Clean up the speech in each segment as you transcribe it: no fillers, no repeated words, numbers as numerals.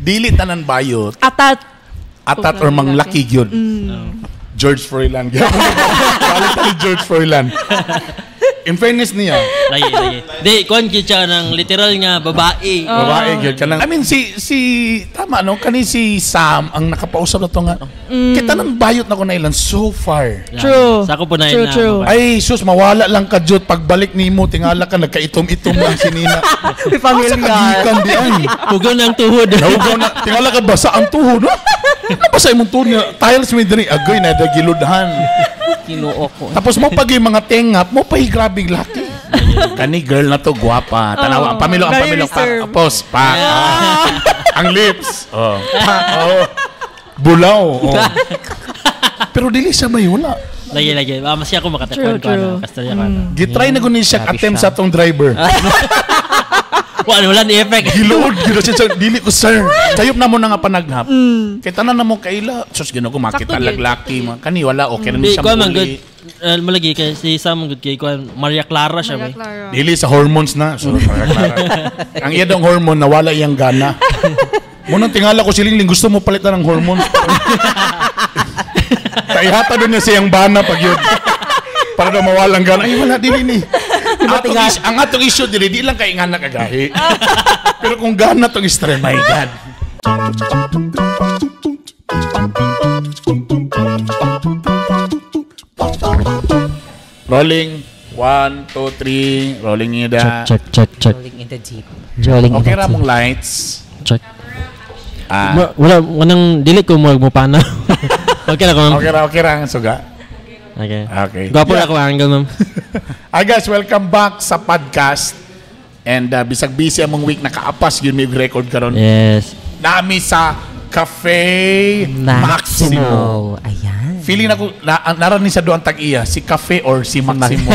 Dili tanan bayot Atat. Atat or manglaki gyud. George Froilan. Balik ni George Froilan. In fairness niya, Lagi, lagi. Di, kuan gyud siya ng literal nga babae. Babae gyud kanang. I mean, si si tama, no, kani si Sam ang nakapausap na to nga. Kita nang bayot na ko na ilan so far. True. Sa ako po na True, na true. babae. Ay sus, mawala lang ka jud pagbalik nimo, tingala ka nagkaitom-itom ang sinina. May Sa kagikan di ay. Hugaw ng tuhod. Nahugaw na, tingala ka basa ang tuhod, no? Nabasa imong tuhod nga tiles may diri agoy na giludhan. Kinuo ko. Tapos mo pag yung mga tengap, mo pa grabing laki. Kani girl na to, guwapa. Tanawa, ang pamilok, ang Very pamilok. Pa, reserved. pause, pa. Ah. Ang lips. Oh. Pa, oh. Bulaw. Oh. Pero dili siya may wala. Lagi, lagi. Ah, masya ako makatakwan True, ko ano. true. Kastorya ko ano. Gitry na ko ni siya Grabe attempt siya. sa atong driver. Wala, wala ni effect. Gilood, gino siya. Sir, dili ko, sir. Sayop na mo na nga panaghap. Kay tanan na mo kaila. Sus, gino ko makita Sakto gyud, laglaki. Mga kani wala, okay na ni Di, siya kuan man good. muli. Malagi kay si Sam man good kay kuan Maria Clara siya Maria ba. Clara. Dili sa hormones na. So, para Clara. Ang iya dong hormone nawala iyang gana. Munang tingala ko si Lingling, gusto mo palitan ng hormones. Kaihata doon niya siyang bana pag yun. Para daw mawalang gana. Ay, wala, dili ni. Ang atong issue dili, di lang kay nga kagahi. Pero kung gana tong stress, my God. Rolling. One, two, three. Rolling niyo da. Check, check, check, Rolling in the deep. Rolling Okay in the ra deep. mong lights. Check. Ah. Wala, wanang dili ko magmupana. Okay na ko, ma'am. Okay ra ang suga. Okay. Okay. Gwapo na ako angle, ma'am. Hi guys, welcome back sa podcast. And bisag busy among week, nakaapas yun may record karon. Yes. Nami sa Cafe Maximo. Maximo. Ayan. Feeling ako na, naran ni sa duang tag-iya, si Cafe or si Maximo.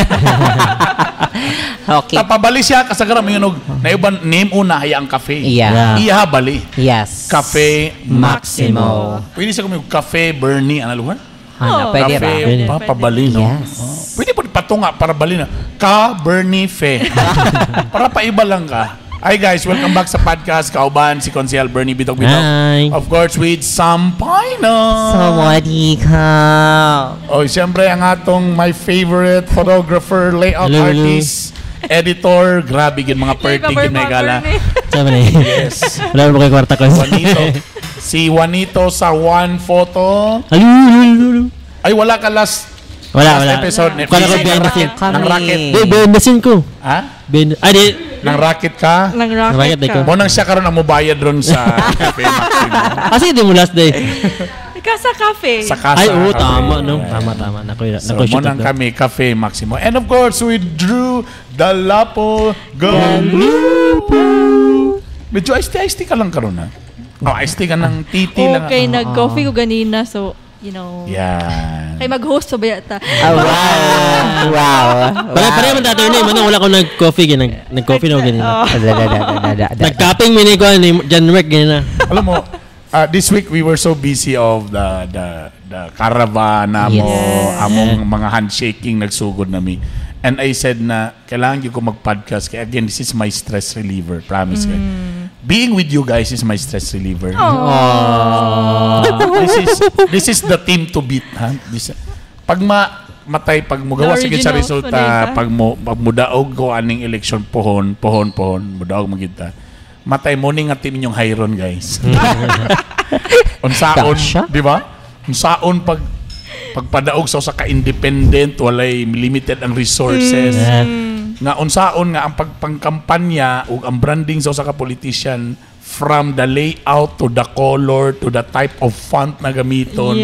Okay. Tapabali siya kasagaran mo yun og naiban name una haya ang cafe. Yeah. Iya bali. Yes. Cafe Maximo. Pwede sa kami Cafe Bernie ano lugar? Ano, pwede Cafe ra. Pwede. pa, pabali, no? Yes. Oh. Pwede po patunga para bali na. Ka Bernie Fe. Para paiba lang ka. Hi guys, welcome back sa podcast. Kauban si Consel Bernie Bitok Bitok. Hi. Of course with Sam Pino. Sawadee ka. Oh, siyempre ang atong my favorite photographer, layout Hello, hello. artist, editor, grabe gid mga perti gid may gala. Sabi ni. Yes. Wala mo kay kwarta ko. Juanito. Si Juanito sa One Photo. Hello, hello, hello. Ay, wala ka last Wala, last wala. episode. Wala ko behind the scene. Kami. Ng racket. Di, behind the scene ko. Ha? Behind, ay, di. Nang racket ka? Nang Racket, racket di ko. ka. Mo nang siya karon ang mubayad ron sa Cafe Maximo. Kasi di mo last day. Ikaw sa cafe. Sa kasa. Ay, oo, Cafe. tama, no? Tama, tama. Naku, So, naku, mo shoot nang up. kami, Cafe Maximo. And of course, we drew the Lapo Galupo. Medyo iced tea, iced tea ka lang karon ha? Oh, iced tea ka ng titi lang. Okay, nag-coffee ko ganina. So, you know. Yan. Kay mag-host pa ba yata? Oh, wow. Wow. Pare, pare man tato ni, manang wala ko nag-coffee, gin, nag-coffee na ako ganina. Oh. Da, da, da, da, da, da. Nag-cupping mi ni ko ni John Rick ganina. Alam mo, this week we were so busy of the caravan mo, among mga handshaking nagsugod nami. And I said na kailangan gyud ko mag-podcast kay again this is my stress reliever, promise kay. Being with you guys is my stress reliever. This is the team to beat, ha. This, pag ma matay pag mugawa The sige sa original resulta Vanessa. pag mudaog ko aning election pohon pohon pohon mudaog magid ta. Matay mo ni nga team inyong Hyron, guys. Unsaon, Kasya? di ba? Unsaon pag pagpadaog sa usa ka independent, walay limited ang resources. Nga unsaon nga ang pagpangkampanya ug ang branding sa usa ka politician from the layout to the color to the type of font na gamiton.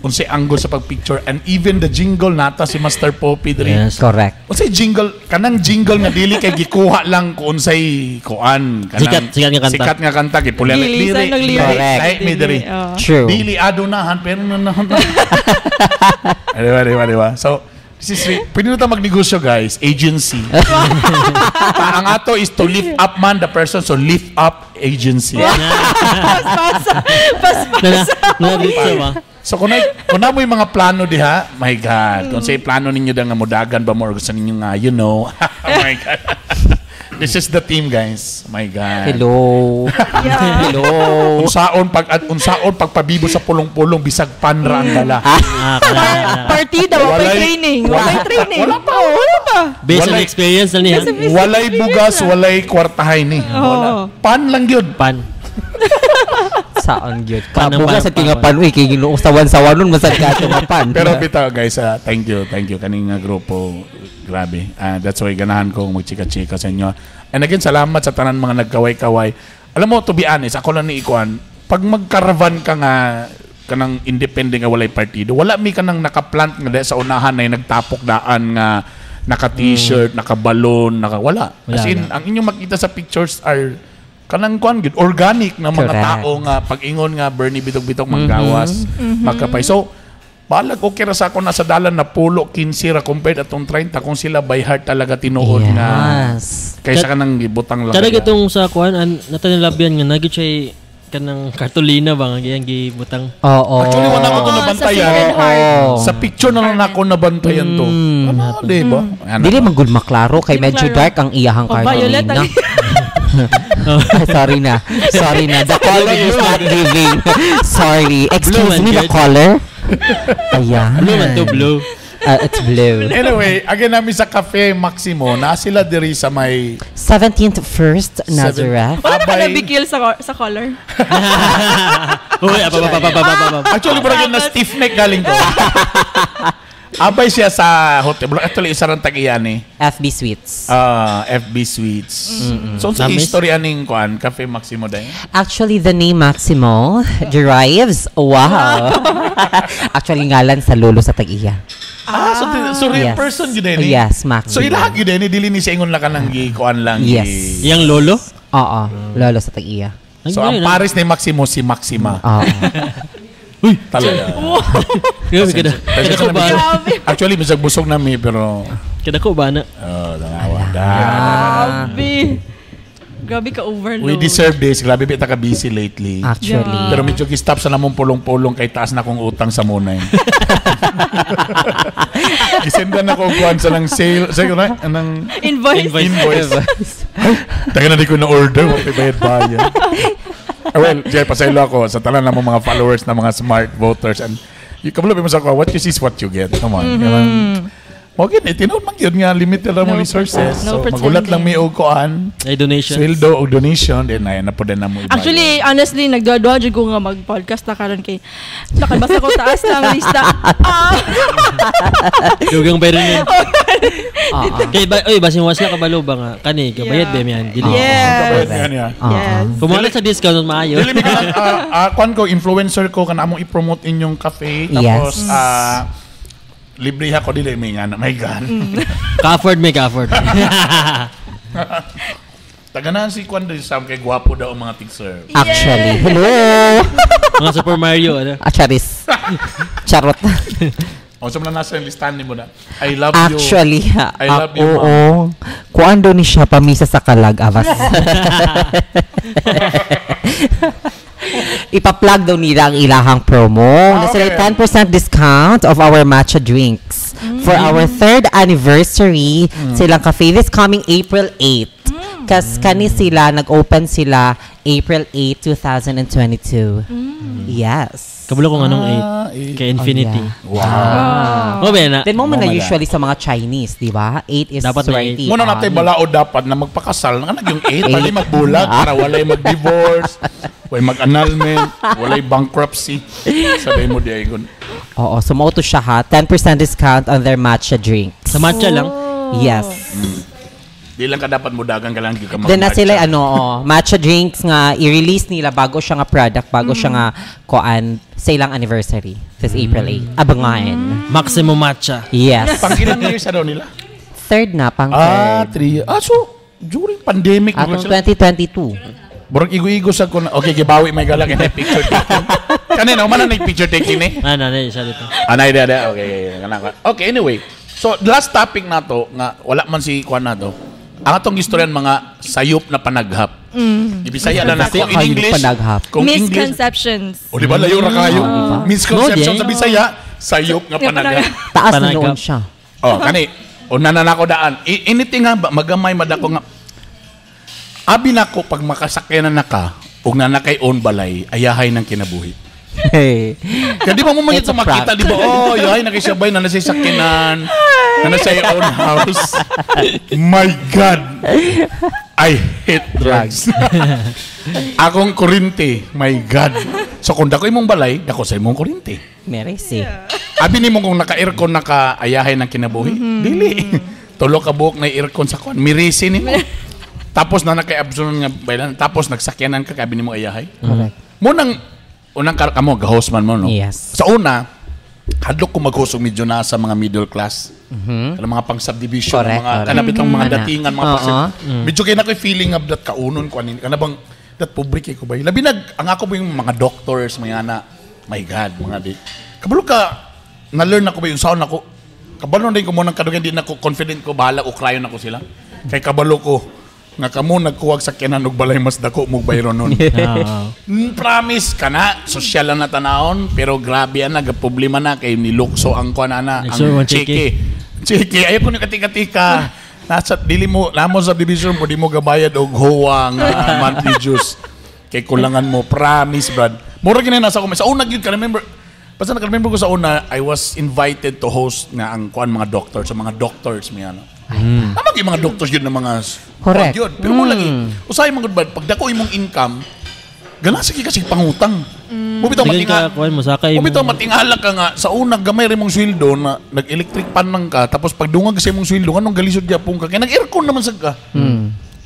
Unsay angle sa pagpicture and even the jingle nata si Master Poppy diri. Yes. Correct. Unsay jingle kanang jingle nga dili kay gikuha lang kung unsay kuan kanang Sikat- sikat nga kanta. Sikat nga kanta gipuli Dili, sa nang lyrics. Correct. Dili, mi diri. Oh. True. Dili adunahan pero nanahan. Di ba, di ba, di ba? So, this is pwede na tayo magnegosyo, guys. Agency. Ang ato is to lift up man the person, so lift up agency. Paspasa. Paspasa. Na na dito ba? So kung na mo yung mga plano diha, my God, kung say plano ninyo da nga mudagan ba mo or gusto ninyo nga, you know. Oh my God. This is the team, guys. My God. Hello. Yeah. Hello. Unsaon pagpabibo sa pulong-pulong bisag panra ang dala. Ah, kana, kana. Partida, wala Walay- training. Wala training. Wala pa. Oh, wala pa. Based on Walay- experience na niya. Walay bugas, walay kwartahay ni. Wala. Pan lang yun. Pan. Saan gyud? Pan ang Kabuga pan, sa pan, kinga pan. pan uy kay Ginoo sawan-sawanon man sad ka ato nga pan. Pero bitaw guys, thank you, thank you kaning nga grupo. Grabe. That's why ganahan ko magchika-chika sa inyo. And again, salamat sa tanan mga nagkaway-kaway. Alam mo, to be honest, ako lang ni Ikuan, pag magkaravan ka nga kanang independent nga walay partido, wala mi kanang nakaplant nga sa unahan na yung nagtapok daan nga naka t-shirt, naka balon, naka wala. Wala, As in, wala. ang inyong makita sa pictures are kanang kuan gyud organic na mga Correct. tao nga pag-ingon nga Bernie Bitok-Bitok manggawas, magkapay. So, balag okay ra sa ako nasa dalan na pulo 15 ra compared atong 30 kung sila by heart talaga tinuod nga Yes. kaysa kanang gibutang lang. Kada kaya. gitong sa kuan an natanilabyan nga nagyud siya kanang kartolina ba nga giyang gibutang. Oo. Actually, wala ko to Oo, sa nabantayan. Sacred Heart. Oo. Sa picture na lang ako nabantayan to. Ano, di ba? Ano Dili ba? man gud maklaro kay Dili medyo klaro. dark ang iyahang Oh, violet kartolina. ang- Sorry na. Sorry na. The color is not giving. Sorry. Excuse Blue and me, the good. color. Ayan. Blue man to blue. It's blue. Anyway, again namin sa Cafe Maximo, na sila diri sa may 17th First Nazareth. Wala na ka Abay. nabigil sa color. Uy, apa apa apa apa apa, apa. Actually, parang na stiff neck galing ko. Abay siya sa hotel. Actually, isa rin tag-iyan eh. FB Suites. Ah, FB Suites. So, sa Namis? history aning kuan, Cafe Maximo dahil? Actually, the name Maximo derives, wow. Actually, ngalan sa lolo sa tag-iya. Ah, so, so real Yes. person yun eh. Yes, Maximo. So, ilahag yun eh. Dili ni siya ingon lang ka ng gikuan lang. Yes. Yang lolo? Oo, lolo sa tag-iya. So, ang pares ni Maximo, si Maxima. Oo. Uy, talaga. Grabe kada. Kada ko ba? Grabe. Actually, bisag busog na mi, pero... Kada ko ba na? Oh, tangawa. Da. Grabe. Grabe ka overload. We deserve this. Grabe, bita ka busy lately. Actually. Yeah. Pero medyo gi-stop sa namong pulong-pulong kay taas na kong utang sa munay. Gisendan ako og kuan sa nang sale, sa na anang Invoice. invoice. Ay, taga na di ko na order, wa pay bayad bayad. Ah, well, Jay, pasaylo ako sa tanan ng mga followers na mga smart voters and you kabalo mo sa ako, what you see is what you get. Come on. Mm-hmm. Okay, tinuod man gyud nga limited lang mo No resources. no So magulat lang pretending. mi og kuan, Ay donation. sweldo og donation, then ay na po din na mo ibayad. Actually, honestly, nagduwa-duwa jud ko nga mag-podcast na karon kay nakabasa ko taas na ang lista. Ah! Dugang bayad yun. Oo. Kay ba oy basin was na kabalo ba nga kani gabayad ba yan dili. Yes. Yan, yan. Oo. Yes. Kumuha sa discount maayo. Dili mi kanang kuan ko influencer ko kana among i-promote inyong cafe tapos Yes. libre ako dili mi nga na my God. Ka-afford may ka-afford. Taganahan si kuan diri sa kay gwapo daw ang mga tig-serve. Actually. Hello. Mga Super Mario ano. Ah, charis. Charot. O sa mga nasa yung listahan nimo na. I love you. Actually, I love you, oo. Kuan daw ni siya pamisa sa kalag, avas. Ipa-plug daw nila ang ilahang promo. Ah, Na sila okay. 10% discount of our matcha drinks for our third anniversary silang cafe this coming April 8. Kas kani sila, nag-open sila April 8, 2022. Yes. Kabulo kung anong Ah, 8 eight. kay Infinity. Oh, Wow. Ah. Oh, ba na? Then mo man na Mo man na. usually sa mga Chinese, di ba? 8 is Dapat may 20. Muna natin balaod dapat na magpakasal nga yung 8 pali magbulag Ah. para walay mag-divorce, walay mag-annulment, walay bankruptcy. Sabay mo di ay gun. Oo, so mao to siya ha. 10% discount on their matcha drinks. Sa matcha lang. Yes. Di lang ka dapat mudagan ka lang gyud ka Then na mag-matcha. sila ano, oh, matcha drinks nga i-release nila bago siya nga product, bago siya nga koan sa ilang anniversary this April 8. Abangan. Maximum matcha. Yes. Pang ilang years na daw nila? Third na, pang Ah, third. 3. Ah, so during pandemic Atong sila. 2022. Burag igo-igo sa ko na. Okay, gibawi may galak and picture taking. Kanina, man na picture taking eh. Ah, na, na, isa dito. Anay da da. Okay, okay, okay. Okay, anyway. So, the last topic na to, nga wala man si Kwan na to. Ang atong istoryan mga sayop na panaghap. Ibisaya na na kung in Sayop English. panaghap. Kung English. Misconceptions. O di ba layo ra kayo? Mm. Misconception No, sa Bisaya, sayop nga Nga panaghap. Taas na Panaghap. noon siya. Oh, kani. Una na nako daan. Anything nga ba, magamay madako nga. Abi nako pag makasakyanan na ka ug na kay own balay, ayahay ng kinabuhi. Hey. Kaya di ba mo man It's sa a makita, prank. di ba? Oh, yahay na kay siya bay na nasa sakyanan, na nasa own house. My God. I hate drugs. Akong kurinte, my God. So kung dako imong balay, dako sa imong kurinte. Merisi. Abi nimo kung naka-aircon naka ayahay ng kinabuhi. Dili. Tulo ka buok na aircon sa kuan. Mirisi nimo. Tapos na naka-absorb nga baylan. Tapos nagsakyanan ka kabi nimo ayahay. Correct. Munang unang kar kamo gahos man mo no. Yes. Sa una, hadlok ko mag-host og medyo na sa mga middle class. Kanang mga pang subdivision, Correct, mga correct. kanang bitong mga Ana. datingan, mga Oo. pang medyo kay na ko'y feeling of that kaunon ko anin kana bang that pobre kay ko ba. Labi nag ang ako ba yung mga doctors, mga ana, my God, mga di. Kabalo ka na-learn ako ba yung sound ako. Kabalo na din ko mo nang kadugan di na ko confident ko bahala o krayon ako sila. Kay kabalo ko nga kamo nagkuwag sa kinan og balay mas dako mo bayron nun. Ah. Promise ka na, sosyal lang na tanahon, pero grabe ana, problema na kay nilukso ang kuan ana, Nilukso ang ang cheke. Cheke, ayaw ko ni katika-tika. Nasa, dili mo, namo sa division mo, di mo gabayad og hoa nga monthly dues. Kay kulangan mo, promise, brad. Mura gini nasa ko, sa una gyud ka remember, basta naka-remember ko sa una, I was invited to host nga ang kuan mga doctors, sa mga doctors may ano. Tama gyud mga doctors yun ng mga Correct. kuan yun. Pero mo lagi, usahay mga good pag dako imong income, gana sige kasi pangutang. Mubitaw Sige matinga. ka, kuan mo, sakay mo. Mubitaw matingala ka nga sa unang gamay rin mong sweldo na nag-electric pan lang ka tapos pag dungag sa imong sweldo nganong galisod gyapon ka kay nag-aircon naman sad ka.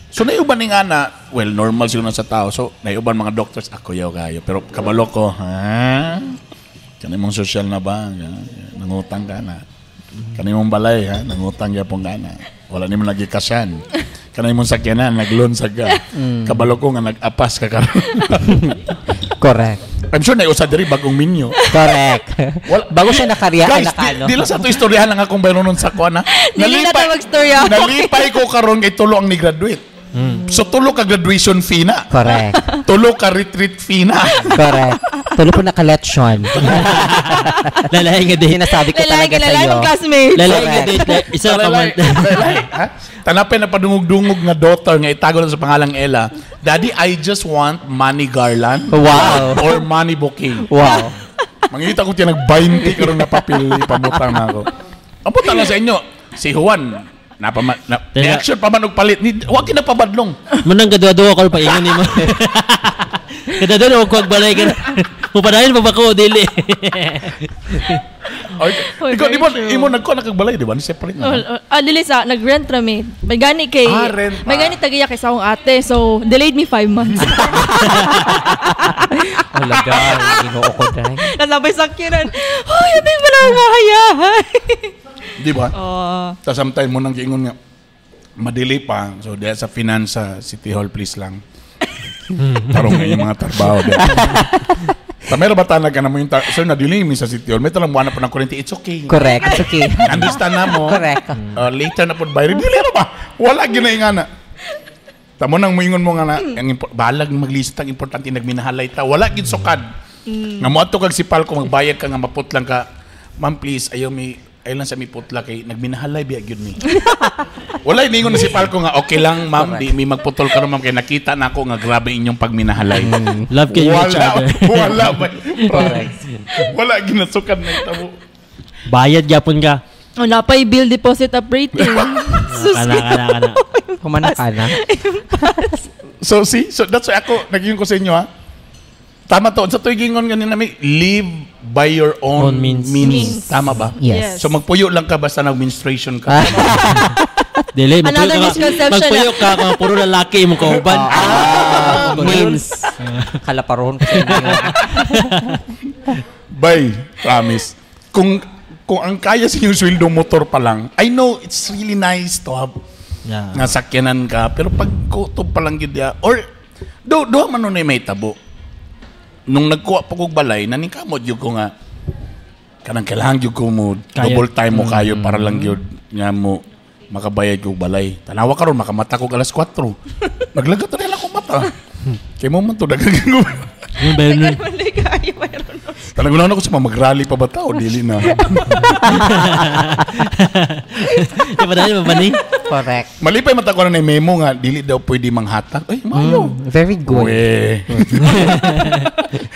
So naiuban ni nga na, well normal siguro na sa tao. So naiuban mga doctors ako yaw kayo pero kabalo ko, ha? Kani mong social na ba? Nangutang ka na. Kani mong balay ha, nangutang gyapon ka na. Wala nimo nagikasyan. Kani mong sakyanan, nagloan sad ka. Kabalo ko nga nag-apas ka karon. Correct. I'm sure na usa diri bagong minyo. Correct. Wala. Bago siya nakarya, Guys, nakano. di lang sa ito istoryahan lang akong bayronon nun sa kuan ha. Dili na ta magstorya. Nalipay ko karon kay tulo ang ni-graduate. So tulo ka graduation fee na. Correct. Tulo ka retreat fee na. Correct. Tulo po naka-lechon. Lalaki nga date. Sinasabi ko Lalaki, talaga lalaki sa'yo. ng classmates. Lalaki nga date. Isa ka man. Lalay, ha? Tanapin na padungog-dungog nga daughter nga itago na sa pangalang Ella. Daddy, I just want money garland. Wow. Or money bouquet. Wow. Mangita ko tiyan nag 20 karon na papel ipamutang na ako. Ang puta lang sa inyo, si Juan, napama, na, Teka. reaction pa man og palit. Ni, wag kinapabadlong. Munang kadua-dua ko paingon nimo. Kadua-dua ko balay ka. Mupadayon pa ba ko dili. Oy, Oy, ikaw, di ba, very true. imo nagkuha na kag balay, di ba? Ni separate na. Ah, dili sa nag-rent ra mi. May gani kay Ah, rent pa. May gani tagiya kay sa akong ate. So delayed me 5 months. Wala dahil. Ginoo ko dahil. Nasabay sakyanan. Hoy, hindi mo na mahayahay. Di ba? Oh. Tapos sometime mo nang giingon nga, madili pa. So, diya sa finance sa City Hall, please lang. Tarong nga yung mga trabaho. Diya. Ta meron ba talaga na mo yung sir, nadili mi sa City Hall. May talang buwan na po ng kurente. It's okay. Correct. It's okay. Understand na mo. Correct. Later na po bayad. Dili na ba? Wala ginainga na. Tamo nang moingon mo nga na ang balag maglisod ang importante nagminahalay ta. Wala gid sukad. Nga moadto kag sipal ko magbayad ka nga maputlang ka. Ma'am please ayaw mi ayaw lang sa mi putla kay nagminahalay biya gyud mi. Wala ningon na si Palco nga okay lang ma'am di mi magputol karon ma'am kay nakita na ako nga grabe inyong pagminahalay. Love kayo each Wala other. wala ba. Wala ginasukad na itabo. Bayad gyapon ka. Oh, napay bill deposit uprating. Sus, Kana kana kana. Humana ka na. So see, so that's why ako naging ko sa inyo ha. Tama to. Sa tuwing gingon ganina may live by your own, Own means. Means. Tama ba? Yes. So magpuyo lang ka basta nag-menstruation ka. Dili magpuyo Another ka. misconception Magpuyo ka kung puro lalaki imong kauban. Ah, means. Kalaparoon ko sa inyo. Bye, promise. Kung ang kaya sa inyong sweldo motor pa lang, I know it's really nice to have Yeah. nga sakyanan ka, pero pag kutob pa lang gyud ya, or do do man nun ay may tabo. Nung nagkuha pa kog balay, naningkamot gyud ko nga kanang kailangan gyud ko mo Kaya. double time mo kayo para lang gyud nga mo makabayad kog balay. Tanawa karon makamata kog alas 4. Naglagat na rin ako mata. Kay mo man to daghan ko. Yung ba yun? Wala kayo mayroon. Talagang na ako sa mga mag-rally pa ba ta o dili na. Di ba dahil ba ni? Correct. Malipay man ta ko na memo nga dili daw pwede manghatag. Ay, maayo. Very good. Uwe.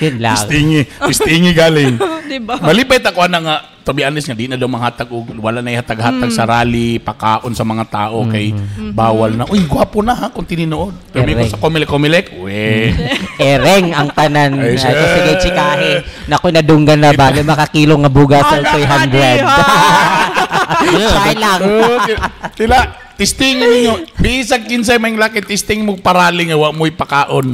Yun lang. Stingy. Stingy galing. Diba? Malipay ta ko na nga, to be honest nga, di na daw manghatag og wala na ihatag-hatag sa rally, pakaon sa mga tao kay bawal na. Uy, gwapo na ha kung tininood. Pero may ko Ereng. sa Comelec, uwe. Ereng ang tanan. Ay, Ay, sir. sige, chikahe. Naku, nadunggan na ba? 5 ka kilo nga bugas sa Ala, 300. Try lang. Oh, sila, testing ninyo. Bisag kinsay may laki, testing mo parali nga wa mo'y pakaon.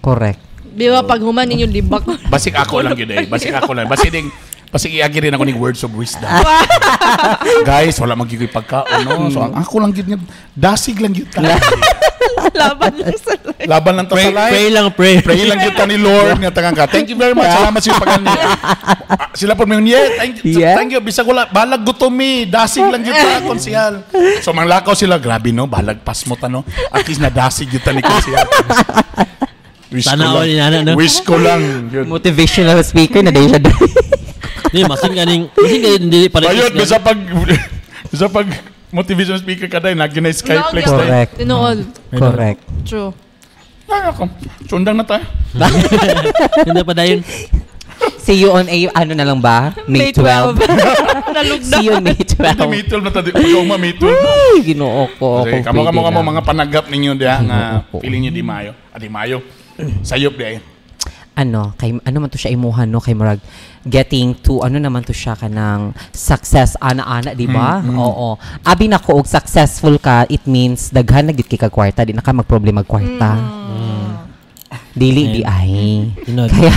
Correct. Di ba pag human ninyo libak? Basig ako lang yun eh. Basig ako lang. Basig ding, basig iagi rin ako ng words of wisdom. Guys, wala magyugoy pagkaon, no? So, ang ako lang yun nga, dasig lang yun ta. Laban lang sa life. Laban lang ta Pray, sa life. pray lang, pray. Pray lang yun ta ni Lord nga tangan ka. Thank you very much. Salamat sa iyong pagani. Ah, sila po may yeah, thank you. Thank you. Bisag wala, balag gutom mi. Dasig lang yun ta, konsihal. So manglakaw sila, grabe no, balag pasmo ta no. At least nadasig yun ta ni konsihal. Wish Sana ko lang. all inana, no? Wish ko lang. Yun. Motivational speaker na din siya. Di, masin ka dili pa rin. Bayot, bisa pag motivation speaker ka dahil, lagi na Skyplex dahil. Correct. Tinuod. Correct. True. Ay, ako. Sundang na tayo. Hindi pa dayon. See you on a, ano na lang ba? May 12. Nalugda. See you on May Hindi, 12. May 12 na tayo. Pag-uma, May 12 na. Ay, ginoo ko. Kasi Kung kamo kamo pwede kamo lang. mga panagap ninyo diha nga Ginoo ko. feeling niyo di mayo. Ah, di mayo. Sayop di ay. Ano, kay ano man to siya imuha no, kay murag getting to ano naman to siya kanang success ana-ana, di ba? Oo. Abi na ko og successful ka, it means daghan na gid kay ka kwarta, di na ka magproblema kwarta. Dili di ay. Tinod. Kaya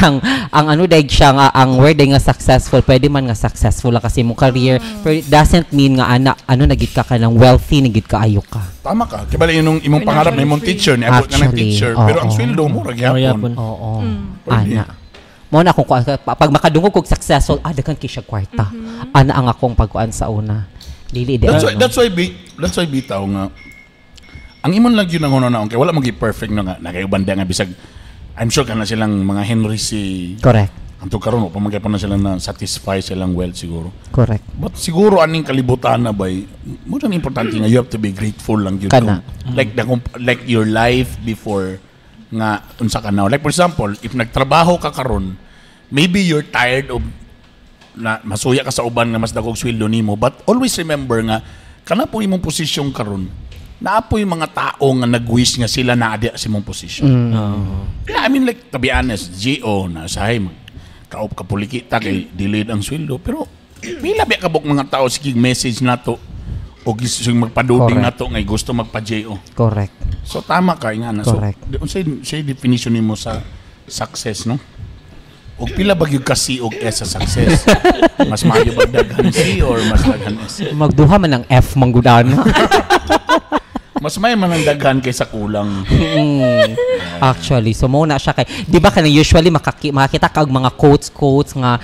ang ano daig siya nga ang word day nga successful, pwede man nga successful lang kasi mo career, pero it doesn't mean nga ana ano na gid ka kanang wealthy na gid ka ayo ka. Tama ka. Kaya bala yun imong pangarap na imong teacher, niabot ka ng Actually, teacher, pero ang oo. sweldo mo ra Gyapon. gyapon. Oo. Pwede. Ana. Mo na akong kuan pag makadungog kog successful, ah daghan kay siya kwarta. Ana ang akong pagkuan sa una. Dili di That's why ano. that's why bitaw nga ang imon lang yun ang una kay wala mo perfect no nga nakayuban nga bisag I'm sure kana silang mga Henry C. Correct. Antog karon pa man na sila na satisfy silang wealth siguro. Correct. But siguro aning kalibutan na bay, mo nang importante nga you have to be grateful lang yun. Kana. Like the, like your life before nga unsa ka now. Like for example, if nagtrabaho ka karon, maybe you're tired of na masuya ka sa uban nga mas dagog sweldo nimo, but always remember nga kana po imong posisyon karon, naa po yung mga tao nga nag-wish nga sila naa diya sa imong posisyon. Yeah, I mean like to be honest, GO na sahay kaup kapuliki ta kay delayed ang sweldo pero pila ba kabuk mga tao sige message nato o gusto magpaduding Correct. nato ngay gusto magpa-JO. Correct. So tama ka nga na. So Correct. unsay unsay definition nimo sa success no? Og pila ba gyud ka C og S sa success? Mas maayo ba daghan C or mas daghan S? Magduha man ang F manggudan. Mas may man ang daghan kaysa kulang. Actually, so mo na siya kay di ba kanang usually makakita ka og mga quotes quotes nga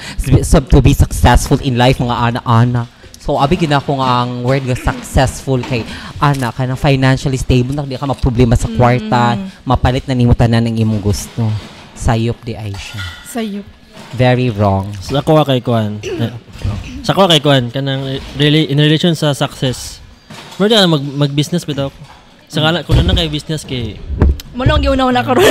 to be successful in life mga ana-ana. So abi gid ako nga ang word nga successful kay ana kanang financially stable na di ka maproblema sa kwarta, mapalit na nimo tanan ang imong gusto. Sayop di ay siya. Sayop. Very wrong. Sa ako kay Kuan. Sa ako kay Kuan kanang really in relation sa success. Pero na mag business bitaw ko. Sa kala kung na kay business kay Mo lang giuna-una karon.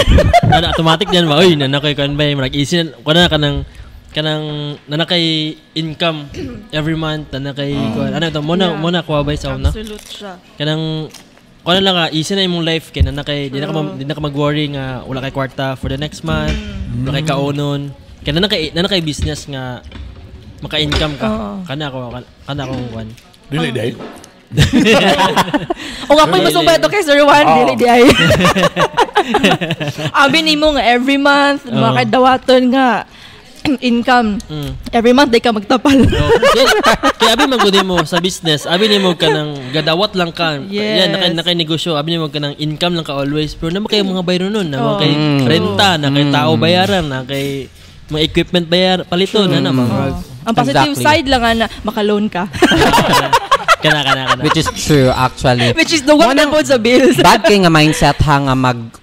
na automatic yan ba oy na na kay kuan ba murag easy na kuan na kanang kanang na kay income every month na kay kuan ano to mo na mo na kuha ba sa una Absolute siya. kanang kuan na lang ka easy na imong life kay na na kay di na ka mag-worry nga wala kay kwarta for the next month, wala kay kaonon kay na kay business nga maka-income ka kana ako kana akong kuan. Dili day. O ako'y masumpa ito kay Sir Juan, dili di ay. Abi nimo nga every month, makadawaton nga income. Every month di ka magtapal. Oh, kaya abi man gud mo sa business, abi nimo ka ng gadawat lang ka. Yes. Yan nakay negosyo, abi nimo ka ng income lang ka always. Pero naman kay mga bayro nun, naman Oh. kay renta, na kay tao bayaran, na kay mga equipment bayar palito na na mga Ang positive side lang nga na makaloan ka. kana kana kana. Which is true actually. Which is the one na po sa bills. Bad kay nga mindset ha nga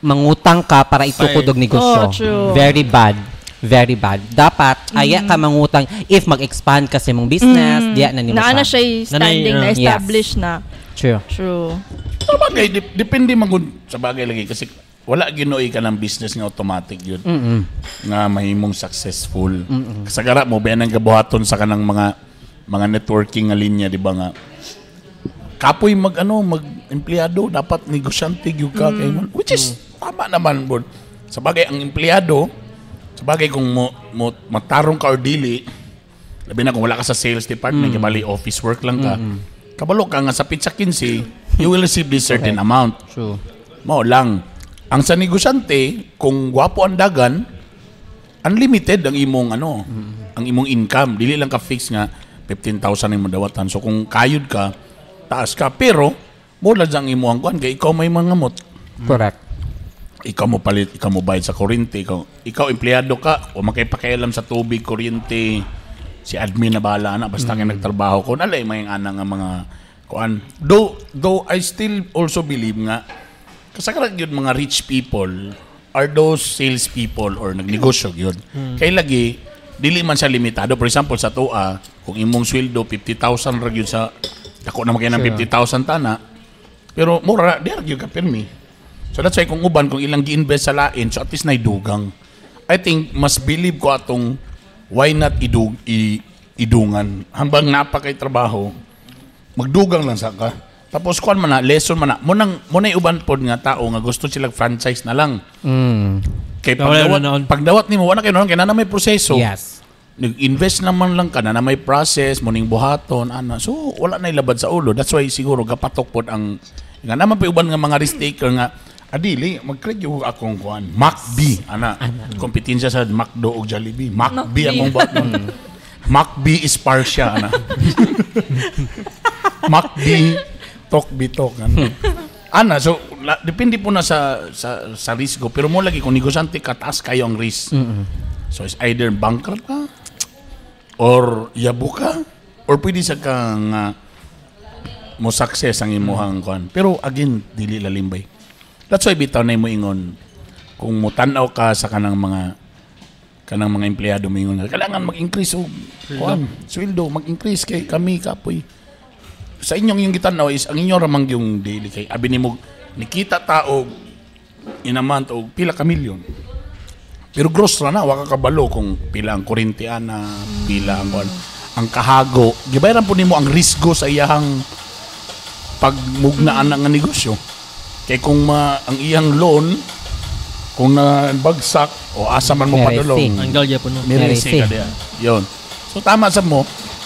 mangutang ka para itukod og negosyo. Oh, true. Very bad. Very bad. Dapat aya ka mangutang if mag-expand ka sa imong business, diya na nimo Naana siya. siya standing Nanay, na established na. True. True. Sa bagay, depende man gud sa bagay lagi kasi wala ginooy ka ng business nga automatic yun nga mahimong successful. Kasagara mo ba ang gabuhaton sa kanang mga networking nga linya, di ba, nga kapoy mag ano, mag empleyado, dapat negosyante gyud ka kay man, which is tama naman bod. Sa bagay, ang empleyado, sa bagay, kung mo matarong ka or dili, labi na kung wala ka sa sales department, kay bali office work lang ka, kabalo ka nga sa petsa 15 you will receive this certain amount. True. Mao lang. Ang sa negosyante, kung gwapo ang dagan, unlimited ang imong ano, ang imong income. Dili lang ka fix nga 15,000 imong dawatan. So kung kayod ka, taas ka, pero mo lang ang imong kuan kay ikaw may mga mot. Correct. Ikaw mo palit, ikaw mo bayad sa kuryente, ikaw empleyado ka, o makay pakialam sa tubig, kuryente, si admin na bahala na, basta kay nagtrabaho ko, nalay may ana nga mga kuan. Though I still also believe nga kasagaran yun mga rich people are those sales people or nagnegosyo yun. Kay lagi dili man siya limitado. For example, sa tuwa, kung imong sweldo 50,000 ra gyud, sa dako na makay ng 50,000 tana, pero mura di ra gyud ka pirmi. So that's why kung uban, kung ilang gi-invest sa lain, so at least naidugang. I think mas believe ko atong why not idungan hambang napa kay trabaho, magdugang lang sa ka. Tapos kuan man na, lesson man na. Mo nang mo na uban pod nga tao nga gusto sila franchise na lang. Kay Wala pagdawat, na noon. pagdawat nimo wala kay noon kay na may proseso. Nag-invest naman lang ka na, na may process mo ning buhaton ana. So wala na ilabad sa ulo. That's why siguro gapatok pod ang nga naman pa uban nga mga risk taker nga adili mag-create yung akong kuan MacB ana, kompetensya sa McDo ug Jollibee. MacB akong buhaton. MacB is Parsia ana. MacB talk B talk ano. Ana, so depende po na sa risgo, pero mo lagi kung negosyante ka, taas kayo ang risk. So it's either bankrupt ka or yabo ka or pwede sa kang mo success ang imuhang kuan. Pero again, dili lalimbay. That's why bitaw na mo ingon kung mo tan-aw ka sa kanang mga empleyado, mo ingon kailangan mag-increase og kuan, sweldo, mag-increase kay kami kapoy. Sa inyong yung gitan-aw is ang inyo ramang yung daily, kay abi nimo nikita ta og in a month og pila ka milyon. Pero gross ra na, wa ka kabalo kung pila ang kuryente ana, pila ang kuan, ang kahago. Gibayaran po nimo ang risgo sa iyahang pagmugna ana nga negosyo. Kay kung ang iyang loan kung na bagsak o asa man mo Meresi. padulong. Ang galya po no. Meresi Meresi. ka diya. Yun. So tama sa mo.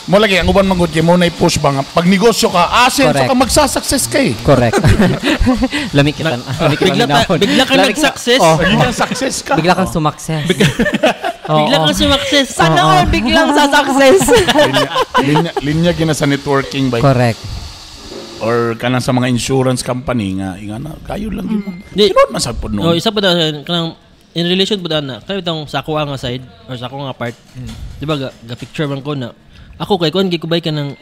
Mo lagi ang uban man gud kay mo na push ba nga pag negosyo ka asin so Correct. ka magsasuccess kay. Correct. Lamig kita. Lamig kita. Bigla kang nag-success. Oh, Biglang success ka. bigla kang sumakses. Bigla kang sumakses. Sana all biglang sa success. Linya, linya gina sa networking by Correct. or kanang sa mga insurance company nga ingana kayo lang yun mo. Di- Tinuod man sad pod Oh, noon. isa pa daw kanang in relation po na kayo itong sa ako nga side or sa ako nga part. Di ba ga picture man ko na ako kay kuan ko bay kanang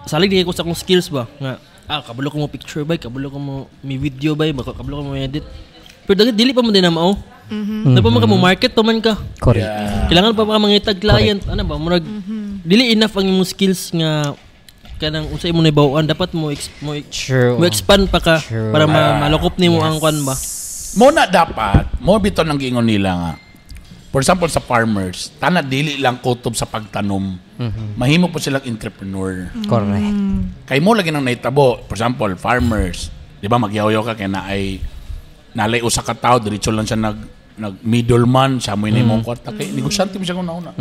salig di ko sa akong skills ba nga kabalo ko mo picture bay, kabalo ko mo mi video bay, baka kabalo ko mo edit. Pero dili dili pa mo din na mao. Mm-hmm. pa man ka mo market pa man ka. Correct. Kailangan pa ka mangitag client ano ba murag dili enough ang imong skills nga kanang unsa imo nabawaan, dapat mo True. mo expand pa ka True. para malukop nimo ang kuan ba. Mo na dapat, mo bitaw nang giingon nila nga. For example, sa farmers, tana dili lang kutob sa pagtanom. Mahimo po silang entrepreneur. Correct. Kay mo lagi nang nahitabo, for example, farmers, di ba magyaw ka kay na ay nalay usa ka tawo diretso lang siya nag middleman siya mo mm. imong kwarta kay negosyante mo siya kung nauna.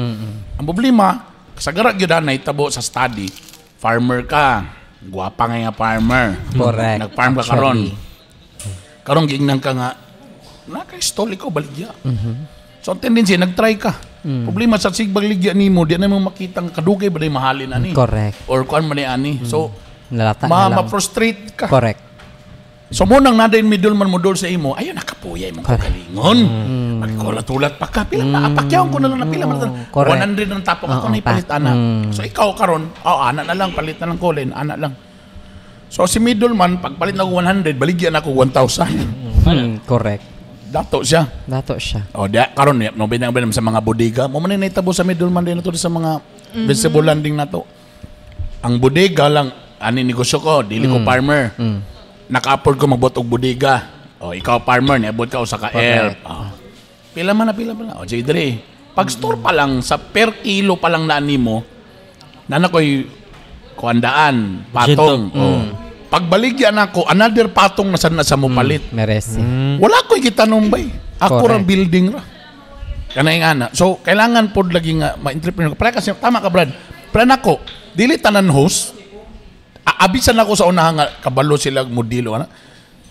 Ang problema, kasagara gyud na nahitabo sa study, farmer ka, gwapa nga nga farmer. Correct. Nag-farm ka karon. Actually. Karon giingnan ka nga naka-stall ikaw baligya. So ang tendency nag-try ka. Problema sa sig baligya nimo, di na mo makita ang kadugay ba day mahalin ani. Correct. Or kuan man ni ani. So Nalata na lang. ma-frustrate ka. Correct. So mo nang nadayon middleman mo dol sa imo, ayun nakapuya imong Correct. kagalingon. Magkulat-ulat pa ka, pila na apakyaw ko na lang na pila man. Correct. 100 ang tapok ako Oo, na ipalit pa. ana. So ikaw karon, oh ana na lang palit na lang kolin, ana lang. So si middleman pagpalit na ko 100, baligyan ako 1,000. Correct. Dato siya. Dato siya. O di karon no binang sa mga bodega, mo man ni naitabo sa middleman din nato sa mga vegetable landing nato. Ang bodega lang Ani negosyo ko, dili ko farmer. Naka-afford ko magbuot og bodega. O, ikaw farmer, niabot ka usa ka Correct. elf. Oh. Pila man na, pila man na. O, sige, dre. Pag store pa lang, sa per kilo pa lang na nimo, nana ko'y kuandaan, patong. O. Pagbaligyan ako, another patong na sad na sa mo palit. Meresi. Wala ko'y gitanong bay. Ako Correct. ra building ra. Kanay nga na. So, kailangan pod lagi nga ma-entrepreneur. Para kasi, tama ka, Brad. Pero nako, dili tanan host. Abisan ako sa unahan nga kabalo sila modelo ana.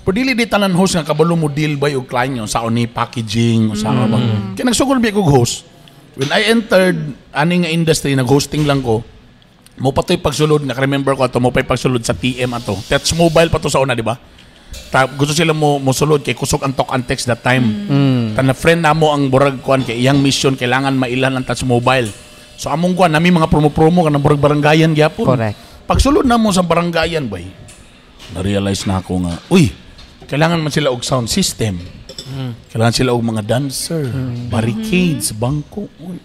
Pero dili di tanan host nga kabalo model bay og client yung sa ni packaging o sa ba. Kaya nagsugol bi kog host. When I entered ani nga industry, nag-hosting lang ko. Mo pa to'y pagsulod, naka-remember ko ato, mo pa'y pagsulod sa TM ato. Touch Mobile pa to sa una, di ba? Gusto sila mo mosulod kay kusog ang talk and text that time. Tana friend namo ang burag kuan kay iyang mission kailangan mailan ang Touch Mobile. So among kuan nami mga promo-promo kanang burag baranggayan gyapon. Correct. Pagsulod namo sa baranggayan bay. Na-realize na ako nga, uy, kailangan man sila og sound system. Kailangan sila og mga dancer, barricades, bangko. Uy.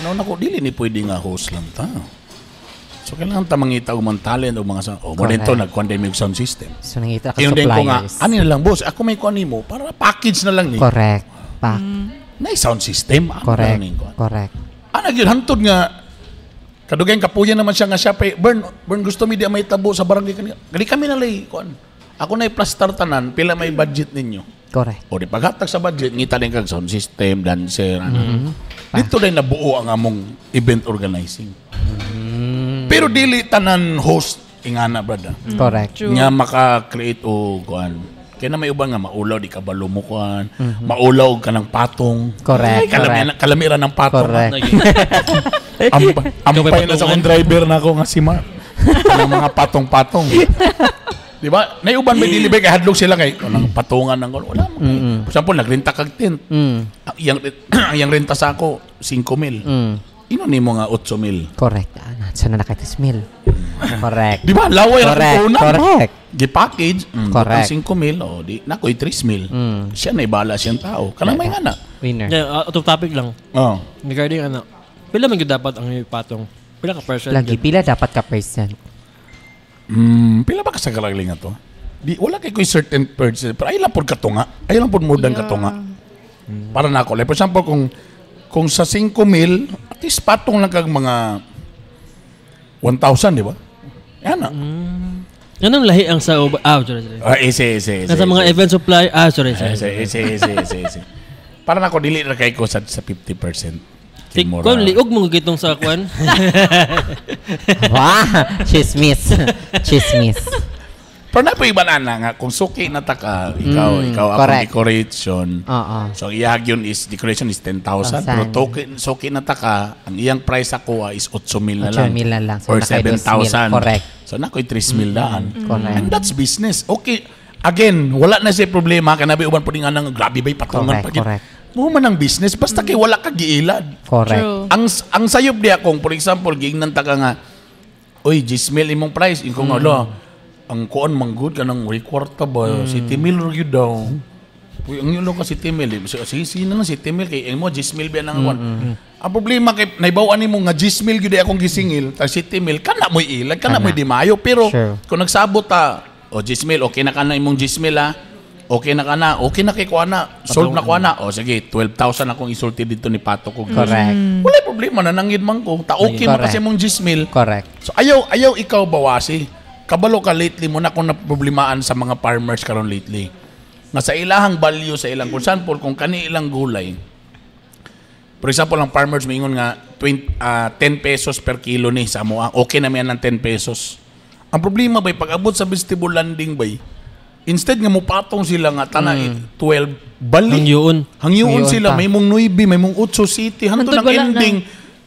Nauna ko dili ni pwede nga host lang ta. So kailangan ta mangita og mga talent og mga sa oh, mo Correct. dito nagkuan og sound system. So nangita ka Yung din ko nga, suppliers. ano na lang boss, ako may kuan nimo para package na lang ni. Correct. Pak. Na sound system, ano Correct. na lang ning kuan. Correct. Ana gyud hantod nga kadugayan kapuya naman siya nga siya pa Bern, Bern gusto mi di may tabo sa barangay kani. Gali kami na lay kuan. Ako na plaster tanan, pila may budget ninyo. Correct. O di paghatag sa budget, ngita din kag sound system, dancer, ano. Dito din nabuo ang among event organizing. Pero dili tanan host ingana brother. Correct. True. Nga maka-create o kuan. Kaya na may uban nga maulaw di kabalo mo kuan. Maulaw og kanang patong. Correct, Kalami, kalamiran ng patong. Correct. Ampay na sa akong driver na ako nga si Mark. Kanang mga patong-patong. Di ba? Naiuban may dili ba kay hadlok sila kay kanang patungan ng wala mo. For example, nagrenta kag tent. Ang iyang ang iyang renta sa ako 5 mil. Ino nimo nga 8 mil. Correct. Ah, so na nakatis mil. Correct. Di ba? Laway ra Correct. kung una. Correct. Gi-package, Correct. 5 mil, o di nakoy 3 mil. Siya na ibala siyang tao. Kanang may nga na. Winner. Yeah, out of topic lang. Oh. Regarding ano, pila man gyud dapat ang patong? Pila ka percent? Lagi gyud? pila dapat ka percent. Pila ba ka sa karagling nga to? Di, wala kay ko'y certain person. Pero ay lang pod katunga. Ay lang pod more than katunga. Para na ako. Like, for example, kung sa 5 mil, at least patong lang kag mga 1,000, di ba? Yan na. Anong lahi ang sa uba? Ah, sorry, sorry. Ah, ese, ese, ese. Nasa mga event supply. Ah, sorry, sorry. Ese, ese, ese, ese, ese. Para na ako, dili na kay ko sa 50%. Tik, Kimura. kung liog mo gitong sa kwan. Wah! Chismis. Chismis. Pero na po iba na na nga, kung suki na ta ka, ikaw, ikaw akong correct. decoration. Oo. So, ang iyag yun is, decoration is 10,000. Pero suki na ta ka, ang iyang price ako is 8,000 na lang. 8,000 na lang. So, Or nakay 7,000. 2,000. Correct. So, nakoy 3,000 daan. Correct. And that's business. Okay. Again, wala na siya problema. Kanabi uban po nga nang grabe ba'y patungan Correct, pa gyud. correct. Mo man ang business. Basta kay wala ka giilad. Correct. True. Ang sayop diya kung for example giingnan ta ka nga oy 10,000 imong price ingko nga ala ang kuan manggod kanang way kwarta ba city mil ra gyud daw. Uy ang yulo ka city mil eh. Sige sige na lang city mil kay imo 10,000 biya nang kuan. Ang problema kay naibaw-an nimo nga 10,000 gyud ay akong gisingil tag city mil kana mo'y ilag kana Kana. mo'y di maayo pero kung nagsabot ta o 10,000 okay na kana imong 10,000 ha. Okay na kana, okay na kay kuana, solve na kuana. O sige, 12,000 akong isulti dito ni Pato ko. Correct. Wala problema, nanangid man ko. Ta okay man Correct. kasi mong 10,000. Correct. So ayaw ayaw ikaw bawasi. Kabalo ka lately mo na kung naproblimaan sa mga farmers karon lately. Nga sa ilahang value sa ilang kung saan po, kung kani ilang gulay. For example, ang farmers moingon nga 20, 10 pesos per kilo ni sa amoa. Okay na may ng 10 pesos. Ang problema bay pag abot sa vegetable landing bay, instead nga mupatong sila nga tana 12 balik. Hangyuon. Hangyuon Hangyuon sila, pa. may mong 9, may mong 8 city. Hantod Hantod ang wala na. ending,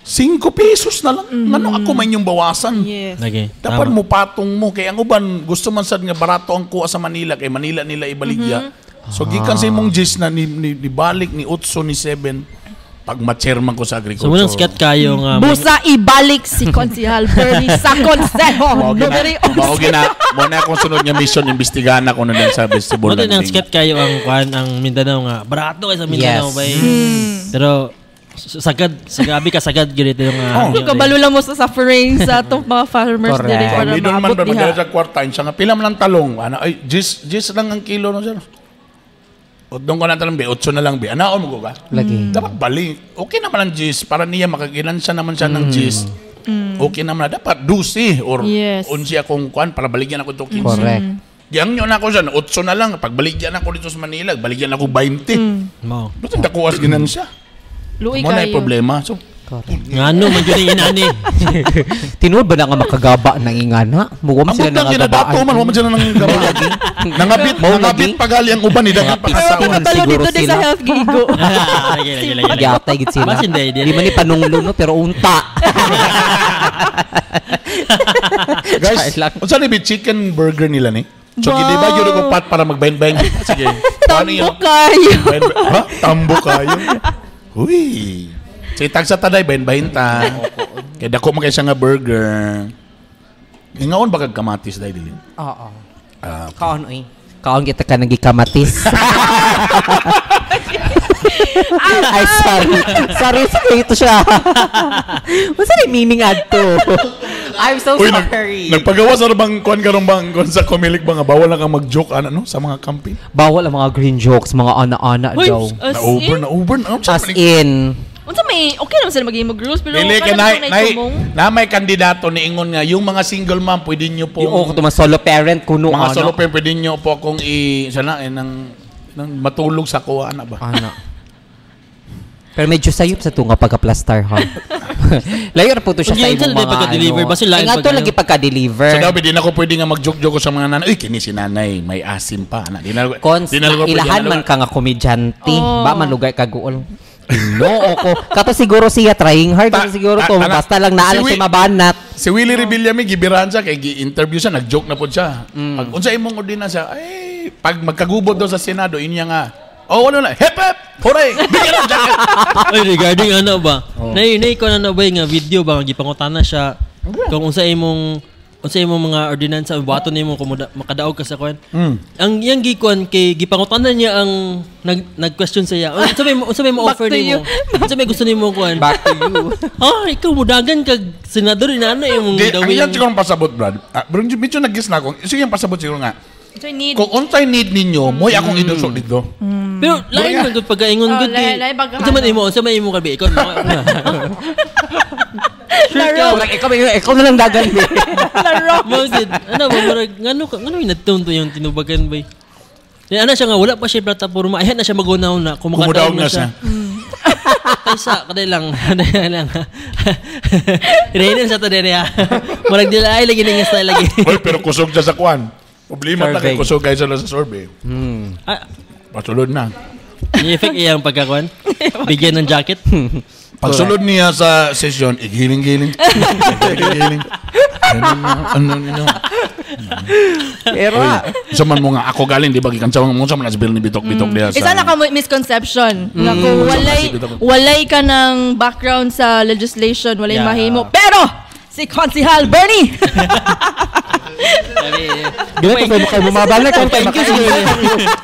5 pesos na lang. Ngano ako man yung bawasan. Yes. Lagi. Dapat Tama. mo patong mo kay ang uban gusto man sad nga barato ang kuha sa Manila kay Manila nila ibaligya. So gikan sa imong gis na ni balik ni 8 ni 7 pag ma-chairman ko sa agriculture. So, munang sikat kayo nga. Busa ibalik si Konsihal Bernie sa konseho. Mao gina, Numero mao gina, mao na akong sunod nga mission imbestigahan ako na din sa vegetable Mo din ang landing. sikat kayo ang kwan ang Mindanao nga. Barato kay sa Mindanao Yes. bay. Pero Sagad, sa gabi ka sagad gyud ito yung Oh. So, kabalo lang mo sa suffering sa atong mga farmers Correct. diri para Kami doon man maabot ba diha. magdala sa kwarta siya nga pila man ang talong ana ay jis jis lang ang kilo no sir. O doon ko na talong be 8 na lang be. Anaon mo ko ba? Lagi. Dapat balik. Okay naman ang jis para niya makaginansya naman siya ng jis. Okay naman na dapat 12 or 11 akong kuan para baligyan ako to 15. Correct. Yang nyo na ako siya, 8 na lang. Pagbaligyan ako dito sa Manila, baligyan ako 20. Mo. Basta dakuas ginansya. Luoy Mo na kayo. yung problema. So, Correct. Ngano man gyud yung inani. Tinuod ba na nga makagaba ng ingana? Mugo man ang sila butang ginadato nangagabaan. man, wa man sila nang gaba. Nangabit, Mao nangabit lagi. pagali ang uban, ni dagan Mga pa piso. asawa. Pero kabalo Siguro dito din sila. sa health gigo. Ah, lagi lagi lagi. lagi. Yatay gid sila. Basin day, Di man ni panunglo no, pero unta. Guys, Char lang. unsa ni bi chicken burger nila ni? So Wow. gidi ba gyud ko pat para magbain-bain? Sige. Paano Tambo yun? kayo. Bain-bain. Ha? Tambo kayo. Uy. Sige, tag sa taday bain-bain ta. Kay dako man kay siya nga burger. Ingaon ba kag kamatis day dili? Oo. Ah, Kaon oy. Kaon kita ka nagikamatis. Ay, sorry. Sorry, sorry. Ito siya. What's the meaning adto? I'm so Uy, nag, sorry. nagpagawa sa bang kuan karon bang kuan sa Comelec ba nga bawal na kang mag-joke ana no sa mga campaign. Bawal ang mga green jokes, mga ana-ana Uy, daw. as Na over in, na over na. As in, unsa may okay naman sila maging rules pero Dili kay kanang na, kung na, naitumong. na may kandidato ni ingon nga yung mga single mom pwede niyo po yung oh, mga solo parent kuno mga ano. solo parent pwede niyo po akong i sana eh, nang, nang matulog sa kuha ana ba. Ana. Pero medyo sayop sa tunga pagka-plaster, ha? Layo ra po to siya sa Unya, imong unsa mga na pagka-deliver? ano. Basta lain Ingat to pag- lagi pagka-deliver. So daw di na ako pwede nga mag-joke-joke sa mga nanay. Uy, kini si nanay, may asim pa ana. Di na Cons, di na ako pwede, ilahan ana. man ka nga komedyante. Oh. Ba malugay ka guol. No, ako. Kato siguro siya trying hard Ta- na siguro ta- to. ana- Basta lang naa Si lang siya mabanat. Si Willie Revillame gibirahan siya kay gi-interview siya, nag-joke na po siya. Pag unsa imong ordinansa, ay pag magkagubot daw sa Senado, inya nga. Oh, wala na. Hep hep. Hooray! Bigyan ng jacket. Oy, regarding ano ba? Nay nay ko na ba nga video ba nga gipangutana siya kung unsa imong mga ordinansa o buhaton nimo kung makadaog ka sa kuan. Ang iyang gikuan kay gipangutana niya ang nag-question sa iya. Unsa may mo Back offer to you. nimo? Unsa may gusto nimo kuan? Back to you. Ha, ikaw mudagan kag senador inana imong Di, ang dawin. iyan siguro ang pasabot, Brad. Ah, pero medyo nag-guess na ako. Sige, ang pasabot siguro nga. So need Kung unsay need ninyo, mo'y akong idusok dito. Pero lain man gud pagkaingon Oh, gud kay. lain pagka- Unsa man imo kabi ikaw. Sure ka. Murag, ikaw na lang dagan. eh. laro. Mo gid ano ba murag ngano ka ngano inadton to yung tinubagan bay. Yan ana siya nga wala pa siya plataporma. Ayan na siya magunaw na kung Kumudaog makadaog na na siya. Kaysa kaday lang kaday lang. Reinin sa to dere ha. Murag dila ay lagi ning style lagi. Uy, pero kusog siya sa kwan. Problema ta kay Survey. kusog kayo sila sa survey. Ah, Pasulod na. ni effect iyang pagkakuan. Bigyan ng jacket. Pagsulod niya sa session, igiling-giling. Igiling-giling. Ano na, ano na. Pero, Uy, sa man mo nga ako galing, di ba? Gikan sa mga mo sa man asbil ni bitok-bitok diha sa. Isa na ka misconception nga kung walay ka ng background sa legislation, walay Yeah. mahimo. Pero si Konsihal Bernie. Sabi, ganito kayo kayo bumabalik. Thank you siguro.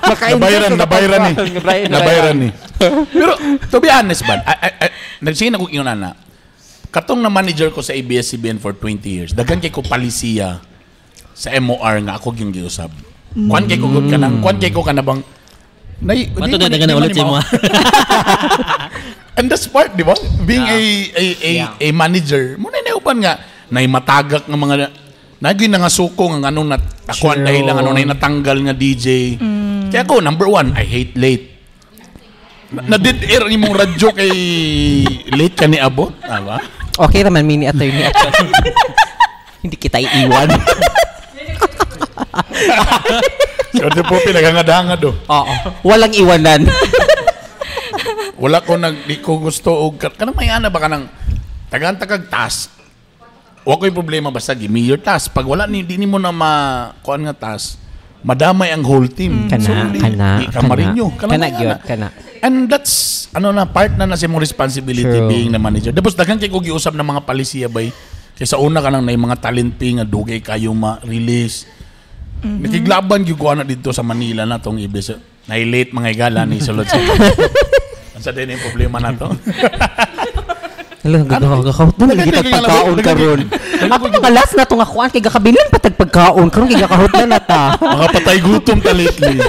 Nabayran, nabayran ni. Nabayran ni. Pero to be honest man, nagsige na kong ingon ana. Katong na manager ko sa ABS-CBN for 20 years, daghan kay ko palisiya sa MOR nga ako gyud giusab. Kwan kay ko gud kanang, kwan kay ko kana bang Nay, Mato na dagan na ulit sa imo. And that's part, di ba? Being a manager, muna na uban nga nay matagak nga mga naging nga suko nga anong natakuan True. dahil lang anong nay natanggal nga DJ. Kaya ako number one, I hate late. Na dead air ang imong radyo kay late ka ni abot, tama? Okay naman, mini attorney. Hindi kita iiwan. Swerte po pinaghangad-hangad oh. Oo. Walang iwanan. Wala ko nag di ko gusto og kanang may ana ba kanang tagaan kag task. Wa ko'y problema basta give me your task. Pag wala ni di nimo na ma kuan nga task, madamay ang whole team. Kana, So, di, kana, di ka kana. marinyo. Kana may gyud, ana. kana. And that's ano na part na na sa imong responsibility True. being the manager. Tapos daghan kay ko giusab ng mga palisiya bay. Kaysa una ka nang nay mga talent fee nga dugay kayo ma-release. Nakiglaban gyud ko ana dito sa Manila na tong ibis. Nay late mga igala ni sulod sa. Unsa din yung problema na to? Hala, gagahot na lagi tag pagkaon karon. Ako mga last na to nga kuan kay gakabilin pa tag pagkaon karon kay gakahot na na ta. Mga patay gutom ta lately.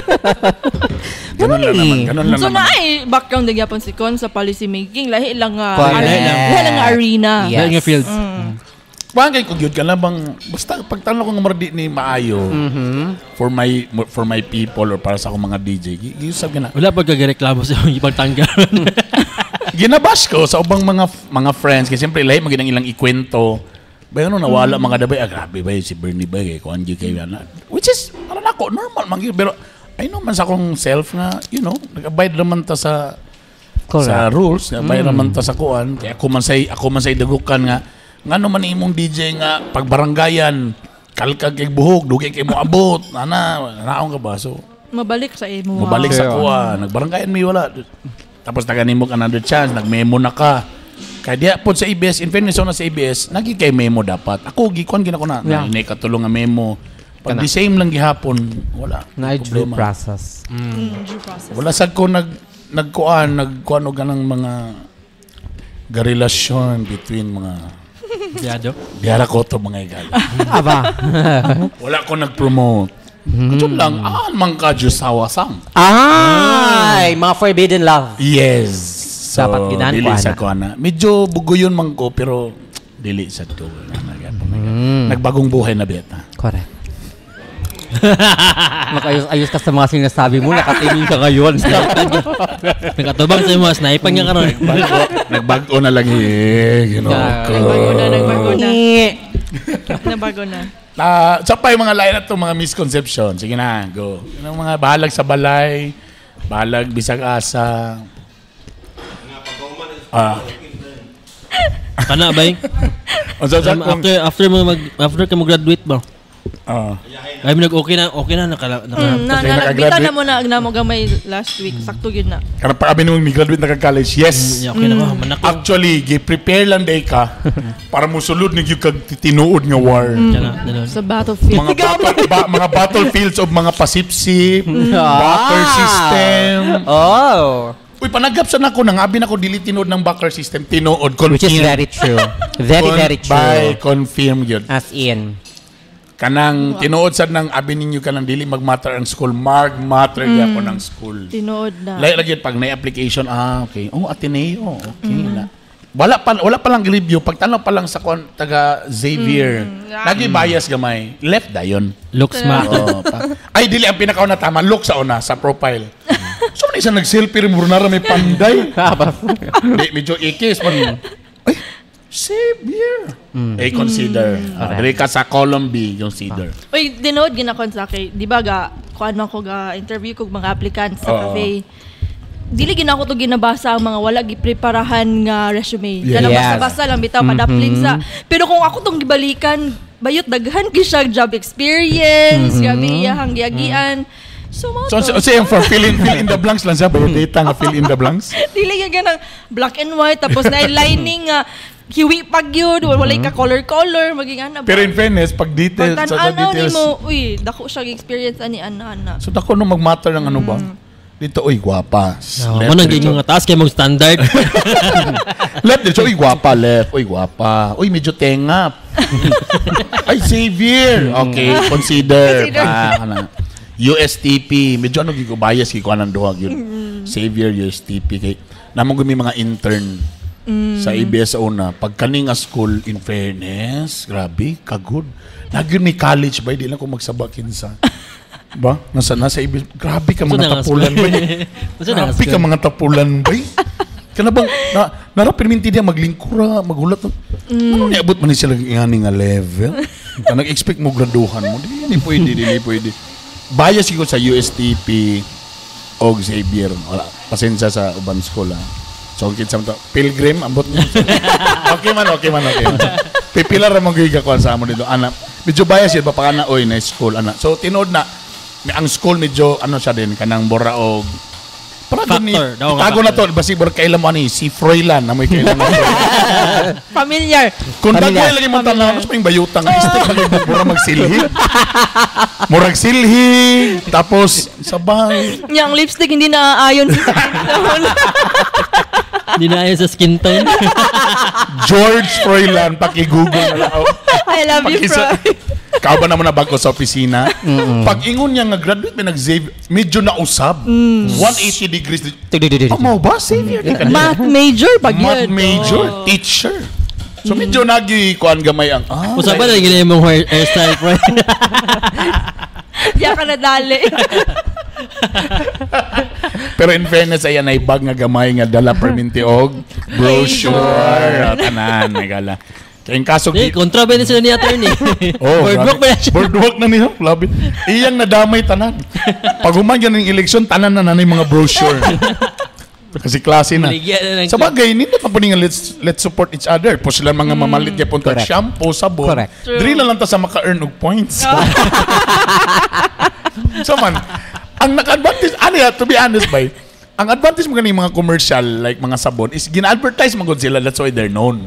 Ganun lang naman. Ganun lang So naman. na ay background din gyapon si Con sa policy making, lahi lang nga Correct. lahi lang nga arena. Yes. Lahi nga fields. Kuan kay kung yun ka lang bang basta pagtanong ko nga mardi ni maayo for my people or para sa akong mga DJ, giusab ka na. Wala pa kagareklamo sa imong ipagtanggal. Ginabash ko sa ubang mga friends kasi siyempre lahi man ilang ikwento. Bay ano nawala mga dabay, ah, grabe ba si Bernie ba kay kuan gyud kay ana. Which is para nako normal man gyud, pero I know man sa akong self nga nag-abide naman ta sa rules, nag-abide naman ta sa kuan. Kaya ako man say dagukan nga ngano man imong DJ nga pagbaranggayan kalkag kay buhok, dugay kay mo abot, ana, naong ka ba? So, Mabalik sa imo. mabalik sa kuha. Nagbaranggayan mi wala. Tapos taga nimo ka another chance, nagmemo na ka. Kaya diya po sa ABS, in fairness na sa ABS, nagi kay memo dapat. Ako gikuan gina ko na, Yeah. yeah. katulong nga memo. Pag Kana. the same lang gihapon, wala. Na due Problema. process. Due process. Wala sad ko nagkuan og ganang mga garelasyon between mga Diado. diara ko to mga igala. Aba. Wala ko nag-promote. Kato lang, ah, man ka Diyos sawasang. Ay, mga forbidden love. Yes. So, Dapat ginaan dili ko, sa ana. ko ana. Medyo bugoyon man ko pero dili sa to. Nagbagong buhay na beta. Correct. Makayos-ayos ka sa mga sinasabi mo, nakatingin ka ngayon. Nakatubang sa imo, sniper nga karon. Nagbago na lang eh. You know, ko. Nagbago na, nagbago na. Nagbago na. Ah, sa pa yung mga lain na to, mga misconception. Sige na, go. Yung mga bahalag sa balay, bahalag bisag asa. Ah, Kana bay. unsa sa kung After after mo mag after ka mo graduate ba? ah, Ay mo nag okay na naka, naka Na, Kasi na, nakagraduate. nagbita na mo na na mo gamay last week. Sakto yun na. karang pa kami nung mi-graduate na ka-college. Yes. Yeah, okay na ko manak ko. Actually, gi-prepare lang day ka para musulod ni gyud kag tinuod nga war. Kana, ganun. Sa battlefield. Mga battlefields of mga pasipsip, barter system. Oh. Uy, panagap sa nako nang abi nako dili tinuod ng barter system, tinuod confirm. Which is very true. Very, very true. By confirm yun. As in. Kanang tinuod sad nang abi ninyo kanang dili magmatter ang school, marg matter gyapon ang school. Tinuod na. Lahi lagi pag na application, ah, okay. Oh, Ateneo, okay na. Wala pa lang review pagtanaw pa lang sa kon taga Xavier. Lagi bias gamay. Left dayon. Looks ma. Oh, pa. Ay dili ang pinakauna tama, look sa una sa profile. So man isa nag-selfie rin mura na may panday. Di medyo ikis man. Ay, Xavier. Eh consider. Ah, dili ka sa column B, consider. Uy, dinood ginakon sa kay, di ba ga, kuan man ko ga interview kog mga applicants sa Oo. cafe. Dili gina ko to ginabasa ang mga wala gipreparahan nga resume. Yes. Kanang basta-basta lang bitaw padapling sa. Pero kung ako tong gibalikan, bayot daghan gyud siya job experience, grabe iyahang giagian. So mo So, so, so yung for fill in the blanks lang siya, biodata nga fill in the blanks. Dili gyud ganang black and white tapos na lining nga hiwi pag yun, walay ka color color maging ana ba. Pero in fairness, pag detail, sa Pagtan-anaw details, nimo, uy, dako siya experience ani ana ana. So dako no magmatter ng ano ba? Dito, uy, gwapa. Oh, mo nang giingon nga taas kay mong standard. Left dito, uy, gwapa. Left, uy, gwapa. Uy, medyo tengap. Ay, Xavier. Okay, consider. Consider. Ah, ano. USTP. Medyo ano, gigo, bias, gigo, anong duha yun. Xavier, USTP. Kay, namang gumi mga intern sa ABS una. Pag kani nga school, in fairness, grabe, kagod. Nagyun may college ba? Di lang ko magsaba kinsa. Ba? Nasa ABS. Grabe ka Unsa mga na nga tapulan school? ba? Unsa na nga Grabe ka school? mga tapulan ba? Kana bang na narapirminti diya maglingkura, maghulat. Ano niabot man ni sila ngani nga level? Ka nag-expect mo graduhan mo. Di di pwede, di di pwede. Bias ko sa USTP og Xavier. Wala, pasensya sa uban school ah. So kinsa man to? Pilgrim ambot mo. Okay man, okay man, okay. Man. Pipila ra mo gyud ka sa amo dito ana. Medyo bias yun pa kana oy na school ana. So tinuod na may ang school medyo ano siya din kanang bora og Para gani, Factor, daw nga itago na factor. to basi bor kailan mo ani si Froilan na may kailan na. Familiar. Kung Pamilya. dagway lagi mong tanaw, mas may bayutang istik lagi mo mura magsilhi. Murag silhi, tapos sabay. Nya ang lipstick hindi naaayon sa skin tone. Hindi na ayon sa skin tone. George Froilan, paki-google na lang. I love you, Pakisa- Froy. Kao ba naman na bago sa opisina? Pag ingon niya nga graduate may nag-save, medyo nausab. 180 degrees. Oh, mao ba? Xavier? Di ka niya. Math major pag Math yun. major, Oh. teacher. So medyo nagi kuan gamay ang Usapan na ginay mong hairstyle, bro. Diya ka nadali. Pero in fairness ayan ay bag nga gamay nga dala perminti og brochure tanan nagala. Kay in kaso Di, kontra ba na sila ni attorney? Oh, Boardwalk grabe. ba na siya? Boardwalk na niya. Grabe. Iyang nadamay tanan. Pag human yan ng eleksyon, tanan na nanay mga brochure. Kasi klase na. Baligya na ng Sa bagay, nindot pa po nga let's support each other. Po sila mga mamalit kay punta Correct. shampoo, sabon. Correct. True. Diri na lang ta sa maka-earn og points. So man, ang naka-advantage, ano ya, to be honest bay, ang advantage mo ganing mga commercial like mga sabon is gina-advertise man gud sila, that's why they're known.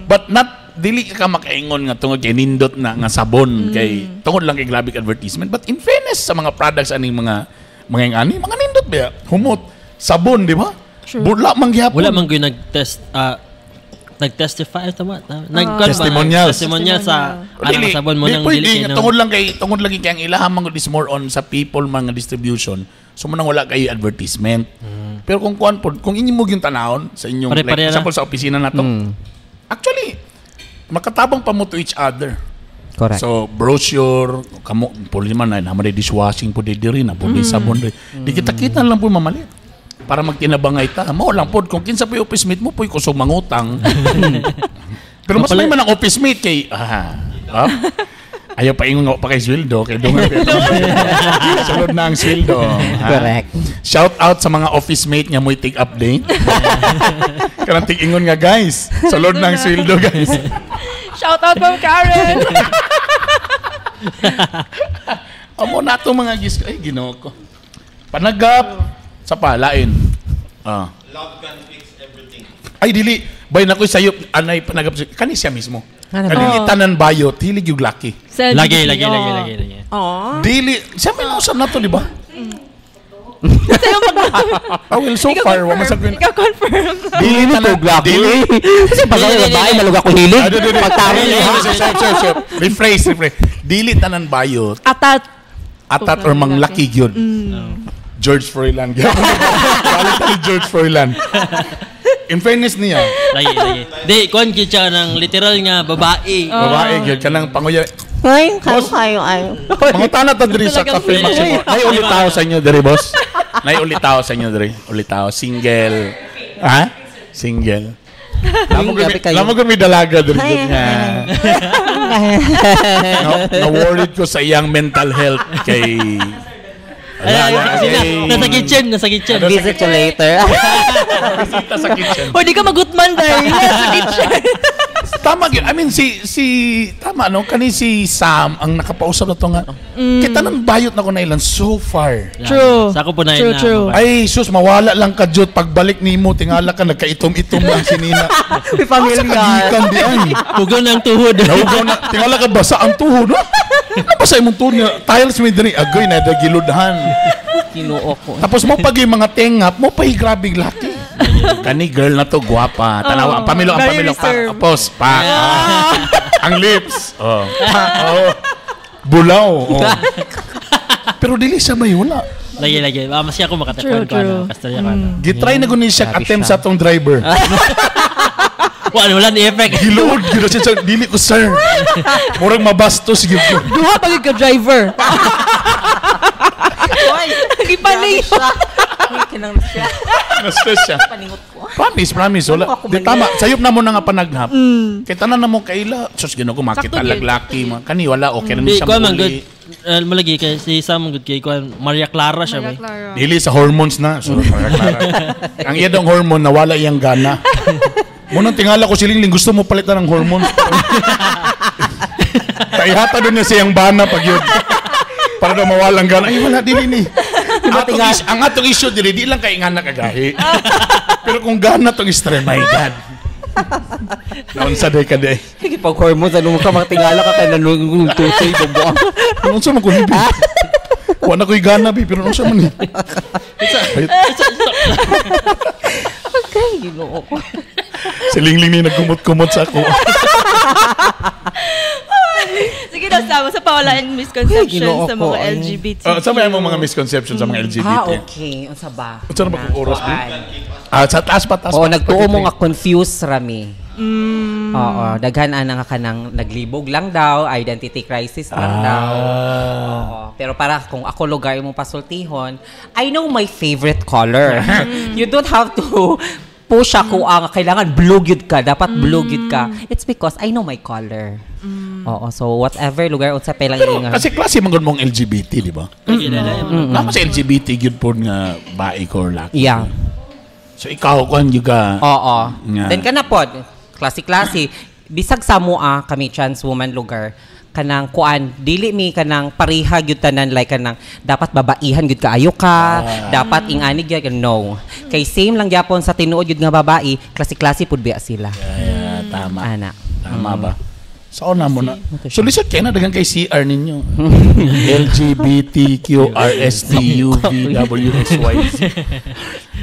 But not dili ka makaingon nga tungod kay nindot na nga sabon kay tungod lang kay grabe advertisement. But in fairness sa mga products aning mga yung ani, mga nindot ba? Humot, sabon, di ba? Wala man gihapon. Wala man ko yung nag-test, nag-testify, tama? Tama. Nag Testimonials. Testimonial sa Dili, anong sabon mo di nang pwede dili nga kay tungod lang kay tungod lang kay ang ilaha man gud is more on sa people mga distribution. So mo nang wala kay advertisement. Pero kung kuan pod, kung inyo mo yung tanawon sa inyong like, Pare-pareha na. example sa opisina nato. Actually, makatabang pa mo to each other. Correct. So brochure, kamo puli man na naman dishwashing po diri na po sabon diri. Di kita kita lang po mamalit. Para magtinabangay ta. Mao lang pod kung kinsa po office mate mo po kusog mangutang. Pero mas may man ang office mate kay ayaw pa ingon nga pa kay sweldo kay dungan. Sulod na ang sweldo. Ha? Correct. Shout out sa mga office mate nga mo'y take update. Kanang tig-ingon nga guys. Sulod na ang sweldo guys. Shout out from Karen. Amo na itong mga gis. Ay, Ginoo ko. Panagap sa palain. Ah. Love can fix everything. Ay, dili. Bay na ko'y sayop. Anay, panagap. Kani siya mismo. Ano ba? Kanili tanan bayot. Hilig yung laki. Sa Lagi, GC, lagi, oh. lagi, lagi, lagi. Aww. Dili. Siya may nausap na to, di ba? Sa'yo mag- Ah, well, so Ikaw far, wa man sa confirm. Ikaw confirm. Dili tanan. Dili. Kasi pag ako Dili, dili, babae, dili. malug ako hilig. Ah, di, di, di. Pagtama Dili, niya. dili, sorry, sorry, sorry. Rephrase, rephrase. Dili tanan bayot. Atat. Atat or manglaki gyud. George Froilan. Galit ni George Froilan. In fairness niya, Lagi, lagi. Di, kuan gyud siya ng literal nga babae. babae gyud kanang panguya. Ay, Boss. kayo, kayo, ay. Mga tana ta diri sa Talagang Cafe Maximo. Nay ulitaw sa inyo diri, boss. Nay ulitaw sa inyo diri. Ulitaw single. Ha? Single. Lamo Grabe kayo. lamo gud mi dalaga diri jud nga. Na, na worried ko sa iyang mental health kay Ay, ay, ay, ay, nasa kitchen, nasa kitchen. Ano? Visit you later. Bisita sa kitchen. O, di ka magutman dahil. Sa kitchen. Tama gyud. I mean si si tama no kani si Sam ang nakapausap na to nga. Kita nang bayot na ko na ilan so far. Yan. True. Sa ako po na True, na true. Ay, sus, mawala lang ka, Jud. Pagbalik nimo, tingala ka, nagkaitom-itom lang si Nina. May Sa familiar. kagikan di ay. Hugaw ng tuhod. Nahugaw na, tingala ka, basa ang tuhod. No? Nabasa imong tuhod nga. Tiles may diri. Agoy, nadagiludhan. Kinuo ko. Tapos mo pag yung mga tengap, mo pa yung grabing laki. Kani girl na to, guwapa. Tanawa, ang pamilo, ang very pamilo. Pa, reserved. tapos, pa. Ang lips. Oh. Pa, oh. Bulaw. Oh. Pero dili siya may wala. Lagi, lagi. Ah, masya ako makatapon True, ko ano. true. Kastorya ko ano. Gitry na ko ni siya Grabe attempt siya. sa atong driver. Wala, wala ni effect. Gilood gyud siya. Sir. Dili ko sir. Murag mabastos gyud ko. Duha pa gyud ka driver. Oy! Gipaling. Kinang siya. Na-stress siya. Paningot ko. Promise, promise. Wala. Ako Di, tama. Sayop na mo na nga panaghap. Kay tanan na mo kaila. Sus, ginoo ko makita Sakto gyud, laglaki. Mga kani wala okay na ni Di, siya kuan man good. mauli. Malagi kay si Sam good kay kuan Maria Clara siya Maria ba. Clara. Dili sa hormones na. So, Maria Clara. Ang iya daw hormone nawala iyang gana. Munang tingala ko si Lingling, gusto mo palitan ng hormones. Kaihata doon niya siyang bana pag yun. Para daw mawalang gana. Ay, wala, dili ni. Ang atong issue diri di lang kay nga kagahi. Pero kung gana tong stress, my God. Naunsa day ka day. Sige, pag hormones, ano mo ka, matingala ka kay nanung tutoy, bubuang. Unsa man ko hibi? Wa na ko'y gana bi, pero unsa man ni? Okay, Ginoo ko. Si Lingling ni nagkumot-kumot sa ako. Sige daw, sama sa pawalaan misconceptions Ginoo sa mga ko, ay. LGBT. Sa may mga misconceptions sa mga LGBT. Ah, okay. Unsa ba? Unsa na ba kung oras, bi? Ah, sa taas pa, taas Oo, pa. nagtuo mo nga confused rami. Oo, daghan ana nga kanang naglibog lang daw, identity crisis lang daw. Oo. Pero para kung ako lugar imong pasultihon, I know my favorite color. You don't have to push ako ang kailangan blue gyud ka, dapat blue gyud ka. It's because I know my color. Oo, so whatever lugar unsa pa lang Pero inga. kasi klase man gud mong LGBT, di ba? Mm. Nama sa LGBT gyud po nga bae ko or laki. Yeah. So ikaw kuan gyud ka. Oo. Nga. Then kana pod, klase-klase. Bisag sa mua kami trans woman lugar kanang kuan dili mi kanang pareha gyud tanan, like kanang dapat babaihan gyud kaayo ka, dapat ingani gyud, no, kay same lang gyapon sa tinuod gyud nga babae, klase-klase pud biya sila. Yeah, tama. Ana. Tama ba? Sa una mo na. So lisod kay na daghan kay CR ninyo. L G B T Q R S T U V W X Y Z.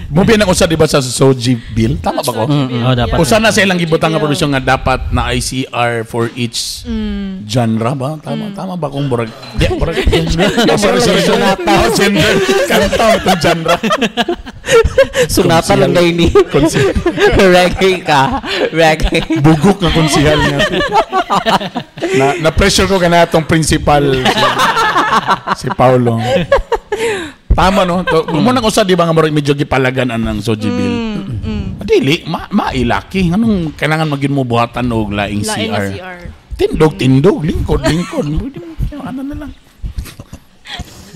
Mubi na usa di ba sa Soji bill? Tama ba ko? Oh, dapat. Usa na sa ilang gibutang nga provision nga dapat na ICR for each genre ba? Tama tama ba kung murag di murag. Oh, sorry, sorry, sorry. Oh, gender. Kanta itong genre. Sunata lang dayon ni reggae ka, reggae. Bugok nga konsihal nga. Na pressure ko kana atong principal si Paulo. Tama no. To, mo nang usa di ba nga murag medyo gipalagan anang Soji bill. Dili mailaki nganong kailangan magyud mo buhatan og laing Lain CR. na CR. Tindog tindog, lingkod lingkod. Pwede mo ano na lang.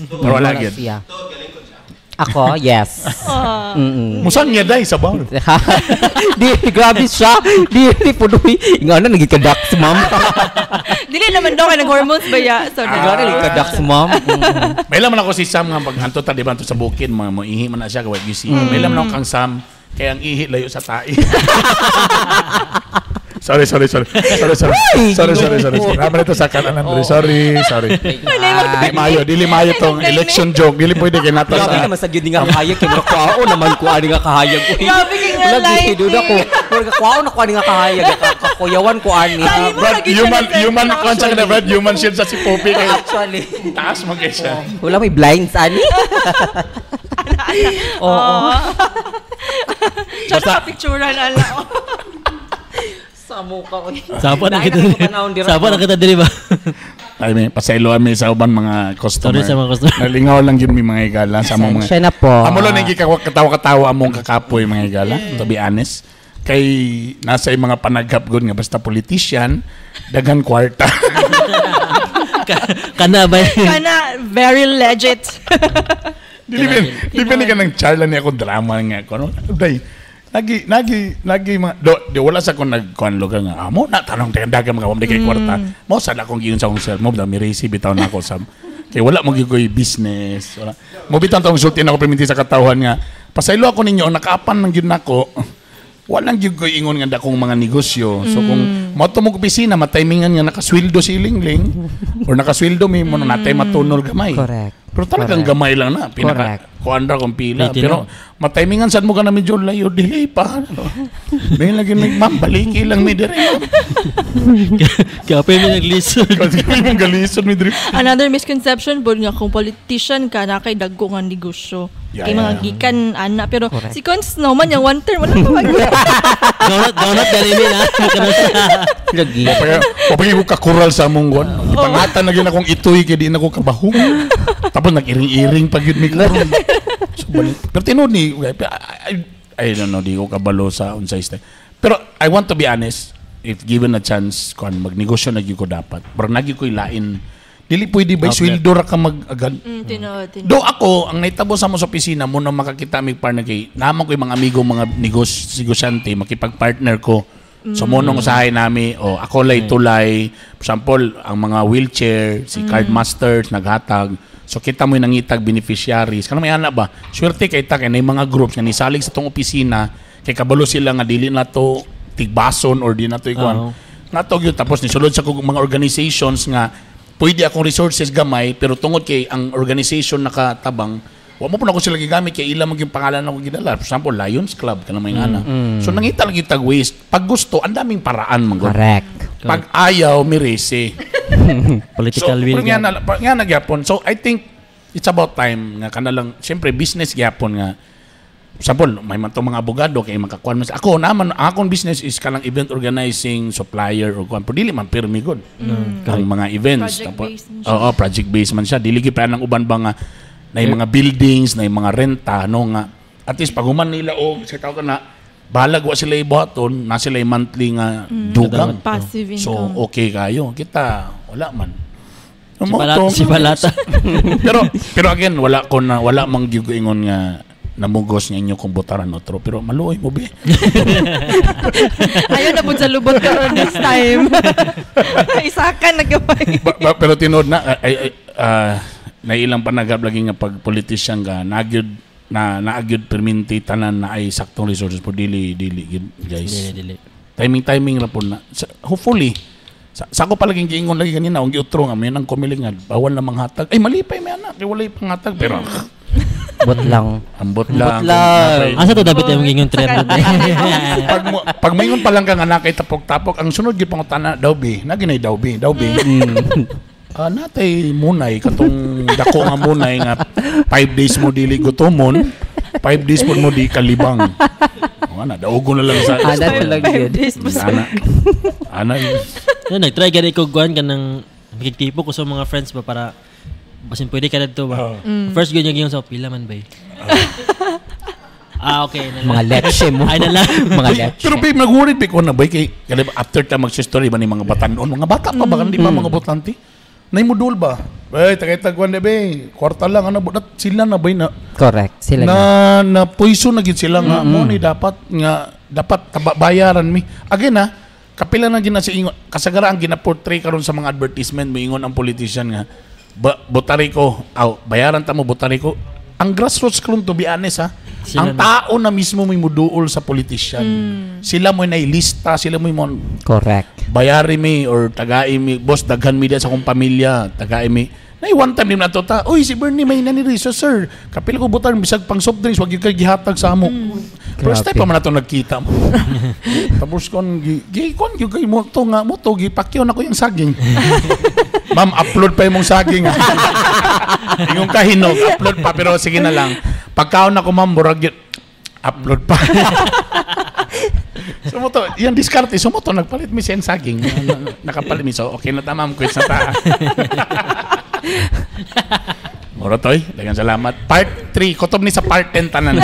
Pero wala gyud. Yeah. Ako, yes. Mm-mm. Musang niya day sa bawl. Di, grabe siya. Di, di punoy. Nga na, naging kadak si ma'am. Dili naman daw kay nag-hormones ba ya? So, Nga na, naging kadak si ma'am. Mm. May laman ako si Sam nga pag anto ta di ba anto sa bukid mga moihi man na siya kay you see. May laman ako kang Sam kay ang ihi layo sa tai. Sorry, sorry, sorry. Sorry, sorry. Sorry, sorry, sorry. Naman ito sa kanan, Andre. Sorry, sorry. Di mayo, dili mayo tong election joke. Dili pwede kay nata Grabe sa naman sa gyud nga kahayag kay murag kwao naman ko ani nga kahayag. Uy. Grabe kay nga Wala, lighting. duda ko. Murag kwao na ko ani nga kahayag. Kakuyawan ko ani. Tayo mo Brad, lagi siya human, nag-send human, na kwan sa kana, Brad, human shield sa si Poppy. Kay Actually. taas mo kay siya. Wala may blinds ani. Oo. Siya nakapicturan ala. Sa mukha ko. Sapa na kita. Sapa Sapa na kita diri ba? Ay, may pasaylo mi sa uban mga customer. Sorry sa mga customer. Nalingaw lang yun mi mga higala sa among mga. Siya na po. Amo lang nagkakatawa-katawa among kakapoy mga higala, to be honest. Kay nasa yung mga panaghap gud nga basta politician, daghan kwarta. Kana ba? Kana, very legit. Dili ba di ba ni ka ng charla ni ako drama nga ko no. Day nagi nagi nagi mga do, di wala sa kung nagkuan lugar nga amo na tanong dagan dagan mga wala kay kwarta. Mo sa akong giyon sa akong self mo da mi receive bitaw na ako sa kay wala mo gyud koy business wala. Mo bitaw tong sulti na ako perminti sa katawhan nga pasaylo ako ninyo nakaapan lang gyud nako. Walang gyud koy ingon nga dakong mga negosyo. So kung moto mo opisina matimingan nga nakasweldo si Lingling or nakasweldo mi mo na natay matunol gamay. Correct. Pero talagang Correct. gamay lang na. Pinaka, Correct. Kuan ra kung pila. Pili Pero matimingan sad mo ka na medyo layo delay pa. May lagi may ma'am, baliki lang mi dire. ma'am." Kaya pa yung naglisod. Kasi kami mong galisod mi dire. Another misconception po nga kung politician ka na kay dagko nga negosyo. Yeah, kay mga yeah. gikan ana pero Correct. si Cons Snowman yung one term wala pa mag Donut, donut dali mi na. Kana sa. Lagi. Papagay ko kakural sa among kuan. Ipangatan na gyud akong itoy kay di na ko kabahong. Tapos nag-iring-iring pag yun mi karon. So, balik. Pero tinuod ni I don't know, di ko kabalo sa unsay style. Pero I want to be honest, if given a chance kuan magnegosyo na gyud ko dapat. Pero nagyud ko'y lain. Dili pwede ba sweldo ra ka mag-agad. Tinuod, tinuod. Do ako, ang naitabo sa mo sa opisina mo na makakita mig partner kay naman ko yung mga amigo mga negosyante makipag-partner ko. So mo nung usahay nami o ako lay tulay, for example, ang mga wheelchair, si Card Masters naghatag. So kita mo nangitag beneficiaries. Kanang may ana ba? Swerte kay ta kay nay mga groups nga nisalig sa tong opisina kay kabalo sila nga dili na to tigbason or di na to ikuan. Nato gyud, tapos nisulod sa kog mga organizations nga pwede akong resources gamay, pero tungod kay ang organization nakatabang, wa mo po na ko sila gigamit kay ila man yung pangalan ako gidala. For example, Lions Club, kanang may ana. So nangita lang gyud tag ways. Pag gusto, ang daming paraan man gud. Correct. Pag ayaw, mirese. Political So, will. pero nga na gyapon. So, I think it's about time nga kana lang, siyempre business gyapon nga example, may man tong mga abogado kay makakuan man ako naman, ang akong business is kanang event organizing, supplier or kuan, pero dili man pirmi gud ang mga events. Project-based man siya. Oo, project based man siya. Dili gyud pa ng uban ba nga na yung mga buildings, na yung mga renta, no, nga at least pag human nila o sa tawag na balag wa sila ibuhaton na sila monthly nga dugang. Passive So income. okay kayo. Kita wala man. Si Balata. Si Balata. Pero pero again, wala ko na wala mang gyud ko ingon nga namugos nga inyo kung botaran otro, pero maluoy mo be. Ayaw na po sa lubot karon this time. Isakan na gamay. Pero tinuod na ay, ay, nailang panagap lagi nga pag politician ka nagyud na naagyud perminti tanan na ay saktong resources po, dili dili gyud, guys. Dili, dili. Timing timing ra po na. Hopefully sa ako palaging giingon lagi kanina ang giutro nga may nang kumiling nga bawal na manghatag, ay malipay may anak kay walay panghatag, pero Ambot lang. Ambot lang. Ambot lang. Asa to dapat yung gingon 300? Pag maingon pa lang kang anak kay tapok-tapok, ang sunod gyud pangutana daw bi, na ginay daw bi, daw bi. Ah, natay munay katong dako nga munay nga 5 days mo dili gutomon, 5 days po mo di kalibang. O ana, daugo na lang sa Ana talaga Five yun. days po sa Ana. Ana. No, nag-try gani ko guan ka ng makigtipo ko sa mga friends ba para basin pwede ka dito ba. First gyud yung sa pila man bay. Ah, okay. Na lang. Mga leche mo. Ay, na lang. Mga leche. Pero babe, nag-worried ko na ba kay kaya ba, after ta mag-story ba ni mga batanon, mga bata pa ba di pa mga botante? Nay mudul ba? Ay, tagay-tagwan na be. Kwarta lang ano, budat sila na bay na Correct. Sila na na. na poison na gid sila nga mo ni dapat nga dapat bayaran mi. Again ha, kapila na gina si ingon kasagara ang gina-portray karon sa mga advertisement, moingon ang politician nga ba, botari ko, aw, bayaran ta mo, botari ko. Ang grassroots karon, to be honest ha, Sila ang na. tao na mismo may muduol sa politician. Sila mo nailista, sila mo Correct. bayari mi or tagai mi, boss, daghan mi diya sa akong pamilya, tagai mi. Nay one time din na to ta, uy, si Bernie may naniriso, sir. Kapil ko butan bisag pang soft drinks wag gyud kay gihatag sa amo. First time Grabe. pa man nato nagkita mo. Tapos kon gi, gi kon gyud kay mo to nga mo to gipakyaw na ko yung saging. Ma'am, upload pa imong saging. Yung kahinog, upload pa, pero sige na lang. Pagkaon ako, ma'am, murag yun, upload pa. Sumuto, yung diskarte, sumuto, nagpalit mi siya ng saging. Nakapalit mi. So, okay na ta, ma'am. Quiz na ta. Mura toy, daghang salamat. Part 3, kutob ni sa part 10 tanan.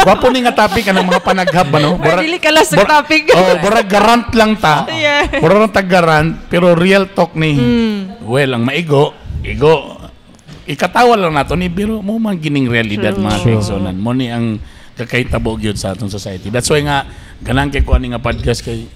Gwapo ni nga topic anang mga panaghab ano. Ay, dili ka lang sa topic. Oh, burag garant lang ta. Yeah. Burag lang ta garant, pero real talk ni. Well, ang maigo, igo. Ikatawa lang nato ni, pero mo man gining realidad mga kaigsonan. Mo ni ang kakahitabo gyud sa atong society. That's why nga ganang kay ko ani nga podcast kay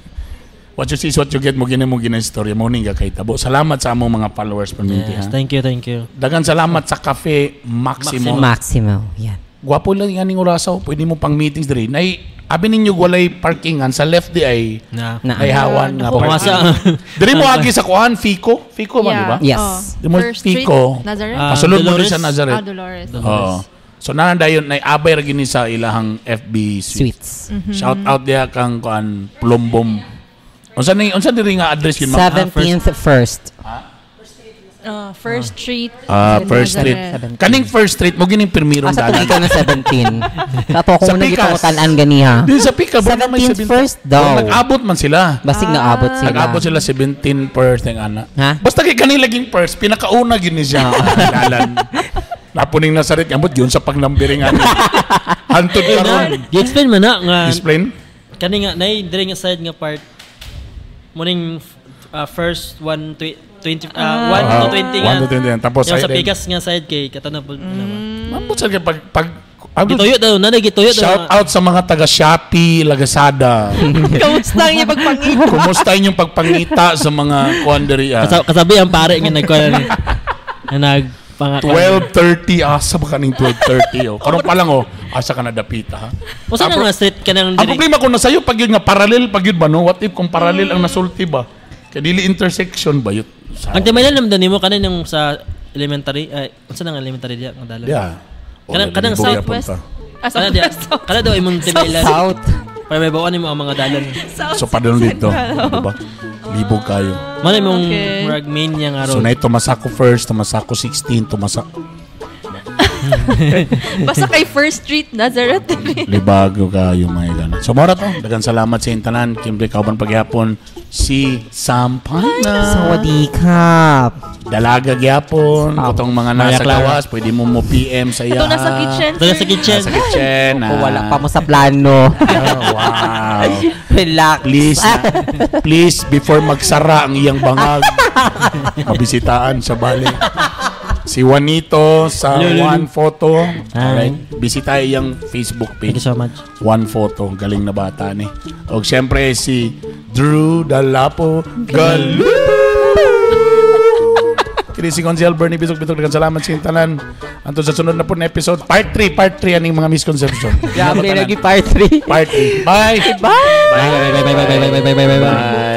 what you see is what you get, mo gini mo gina istorya mo ning kakahitabo. Salamat sa among mga followers perminti Yes, ha. thank you, thank you. Dagan salamat sa Cafe Maximo. Maximo. Yan. Gwapo lang yung aning orasaw. Pwede mo pang meetings diri. Nay, abi ninyo walay parkingan sa left di ay Na. Na. ay hawan nga Pumasa. parking. Diri mo agi sa kuan Fico. Fico ba, di ba? Yes. Oh. Di mo First Street, Fico. Nazareth? Ah, Kasulod mo diri Dolores. sa Nazareth. Ah, Dolores. Oo. So nanan dayon nay abay ra gini sa ilahang FB Suites. Sweets. Shout out diha kang kuan Plumbom. Unsa ni unsa diri nga address yun, ma'am? 17th first. Ah, First Street. Ah, First Street. Nazareth. Kaning First Street mo gining pirmirong Asa dalan. tong ikaw na 17? Kato ako Sa muna Pikas. gitong tanan ganiha. Di sa Pica, ba may 17th first daw. Nag-abot man sila. Basig naabot sila. Nag-abot sila 17 first ng ana. Ha? Basta kay kanila laging first, pinakauna gyud ni siya. Dalan. Napuning Nazaret, ambot yun sa paglambiring ani. Hantod karon. Gi-explain man na nga Explain. kani nga nay diri nga side nga part muning first 1 to 20 1 to 20 nga. 1 to 20. Tapos Yung sa side pikas nga side kay katana po na ba. Mambot sa kay pag Gituyo daw na gituyo daw. Shout out sa mga taga Shopee, Lazada. Kamusta ang iyong pagpangita? Kumusta inyong pagpangita sa mga kuan diri ah? Kasabi ang pare nga nagkuan ni. Nga nag Pangak 12:30, asa ba kaning 12:30, oh? Karon pa lang, oh, asa ka na dapita, ha? Usa na nga street kanang Ang diri. problema kung nasayo pag yun nga parallel pag yun ba, no? What if kung parallel ang nasulti ba? Kay dili intersection ba yun? Ang timaylan naman nimo kanin yung sa elementary ay, unsa nang elementary diya nga dalan? Yeah. Kanang Southwest. Ah, Kana diya. Southwest. South. Kana daw imong timaylan. South. Para may bawaan nimo ang mga dalan. South So padulong dito, Central. di ba? Libog kayo. Mao na imong murag main niya nga So road. na Tumasako first, Tumasako 16, Tumasako Basta kay First Street, Nazareth. Libago kayo mga gana. So mora to, daghang salamat sa intanan. Kimbre kauban pagyapon si Sampana. Sawadee ka. Dalaga gyapon, katong mga Maria nasa Clara. gawas, pwede mo mo PM sa iya. Ito nasa kitchen. Ito nasa kitchen. Nasa kitchen. O wala pa mo sa plano. Oh, wow. Relax. Please, please, before magsara ang iyang bangag, mabisitaan sa bali. Si Juanito sa One Photo. Alright. Bisita iyang Facebook Thank page. you so much. One Photo. Galing na bata ni. O siyempre si Drew Dalapo Galu. Kini si Consiel Bernie Bisok Bitok. Daghang salamat sa tanan. Anto sa sunod na po na episode. Part 3. Part 3 aning mga misconception. Grabe, lagi part 3. Part 3. Bye. Bye! Bye bye bye bye bye bye bye bye bye bye. Bye.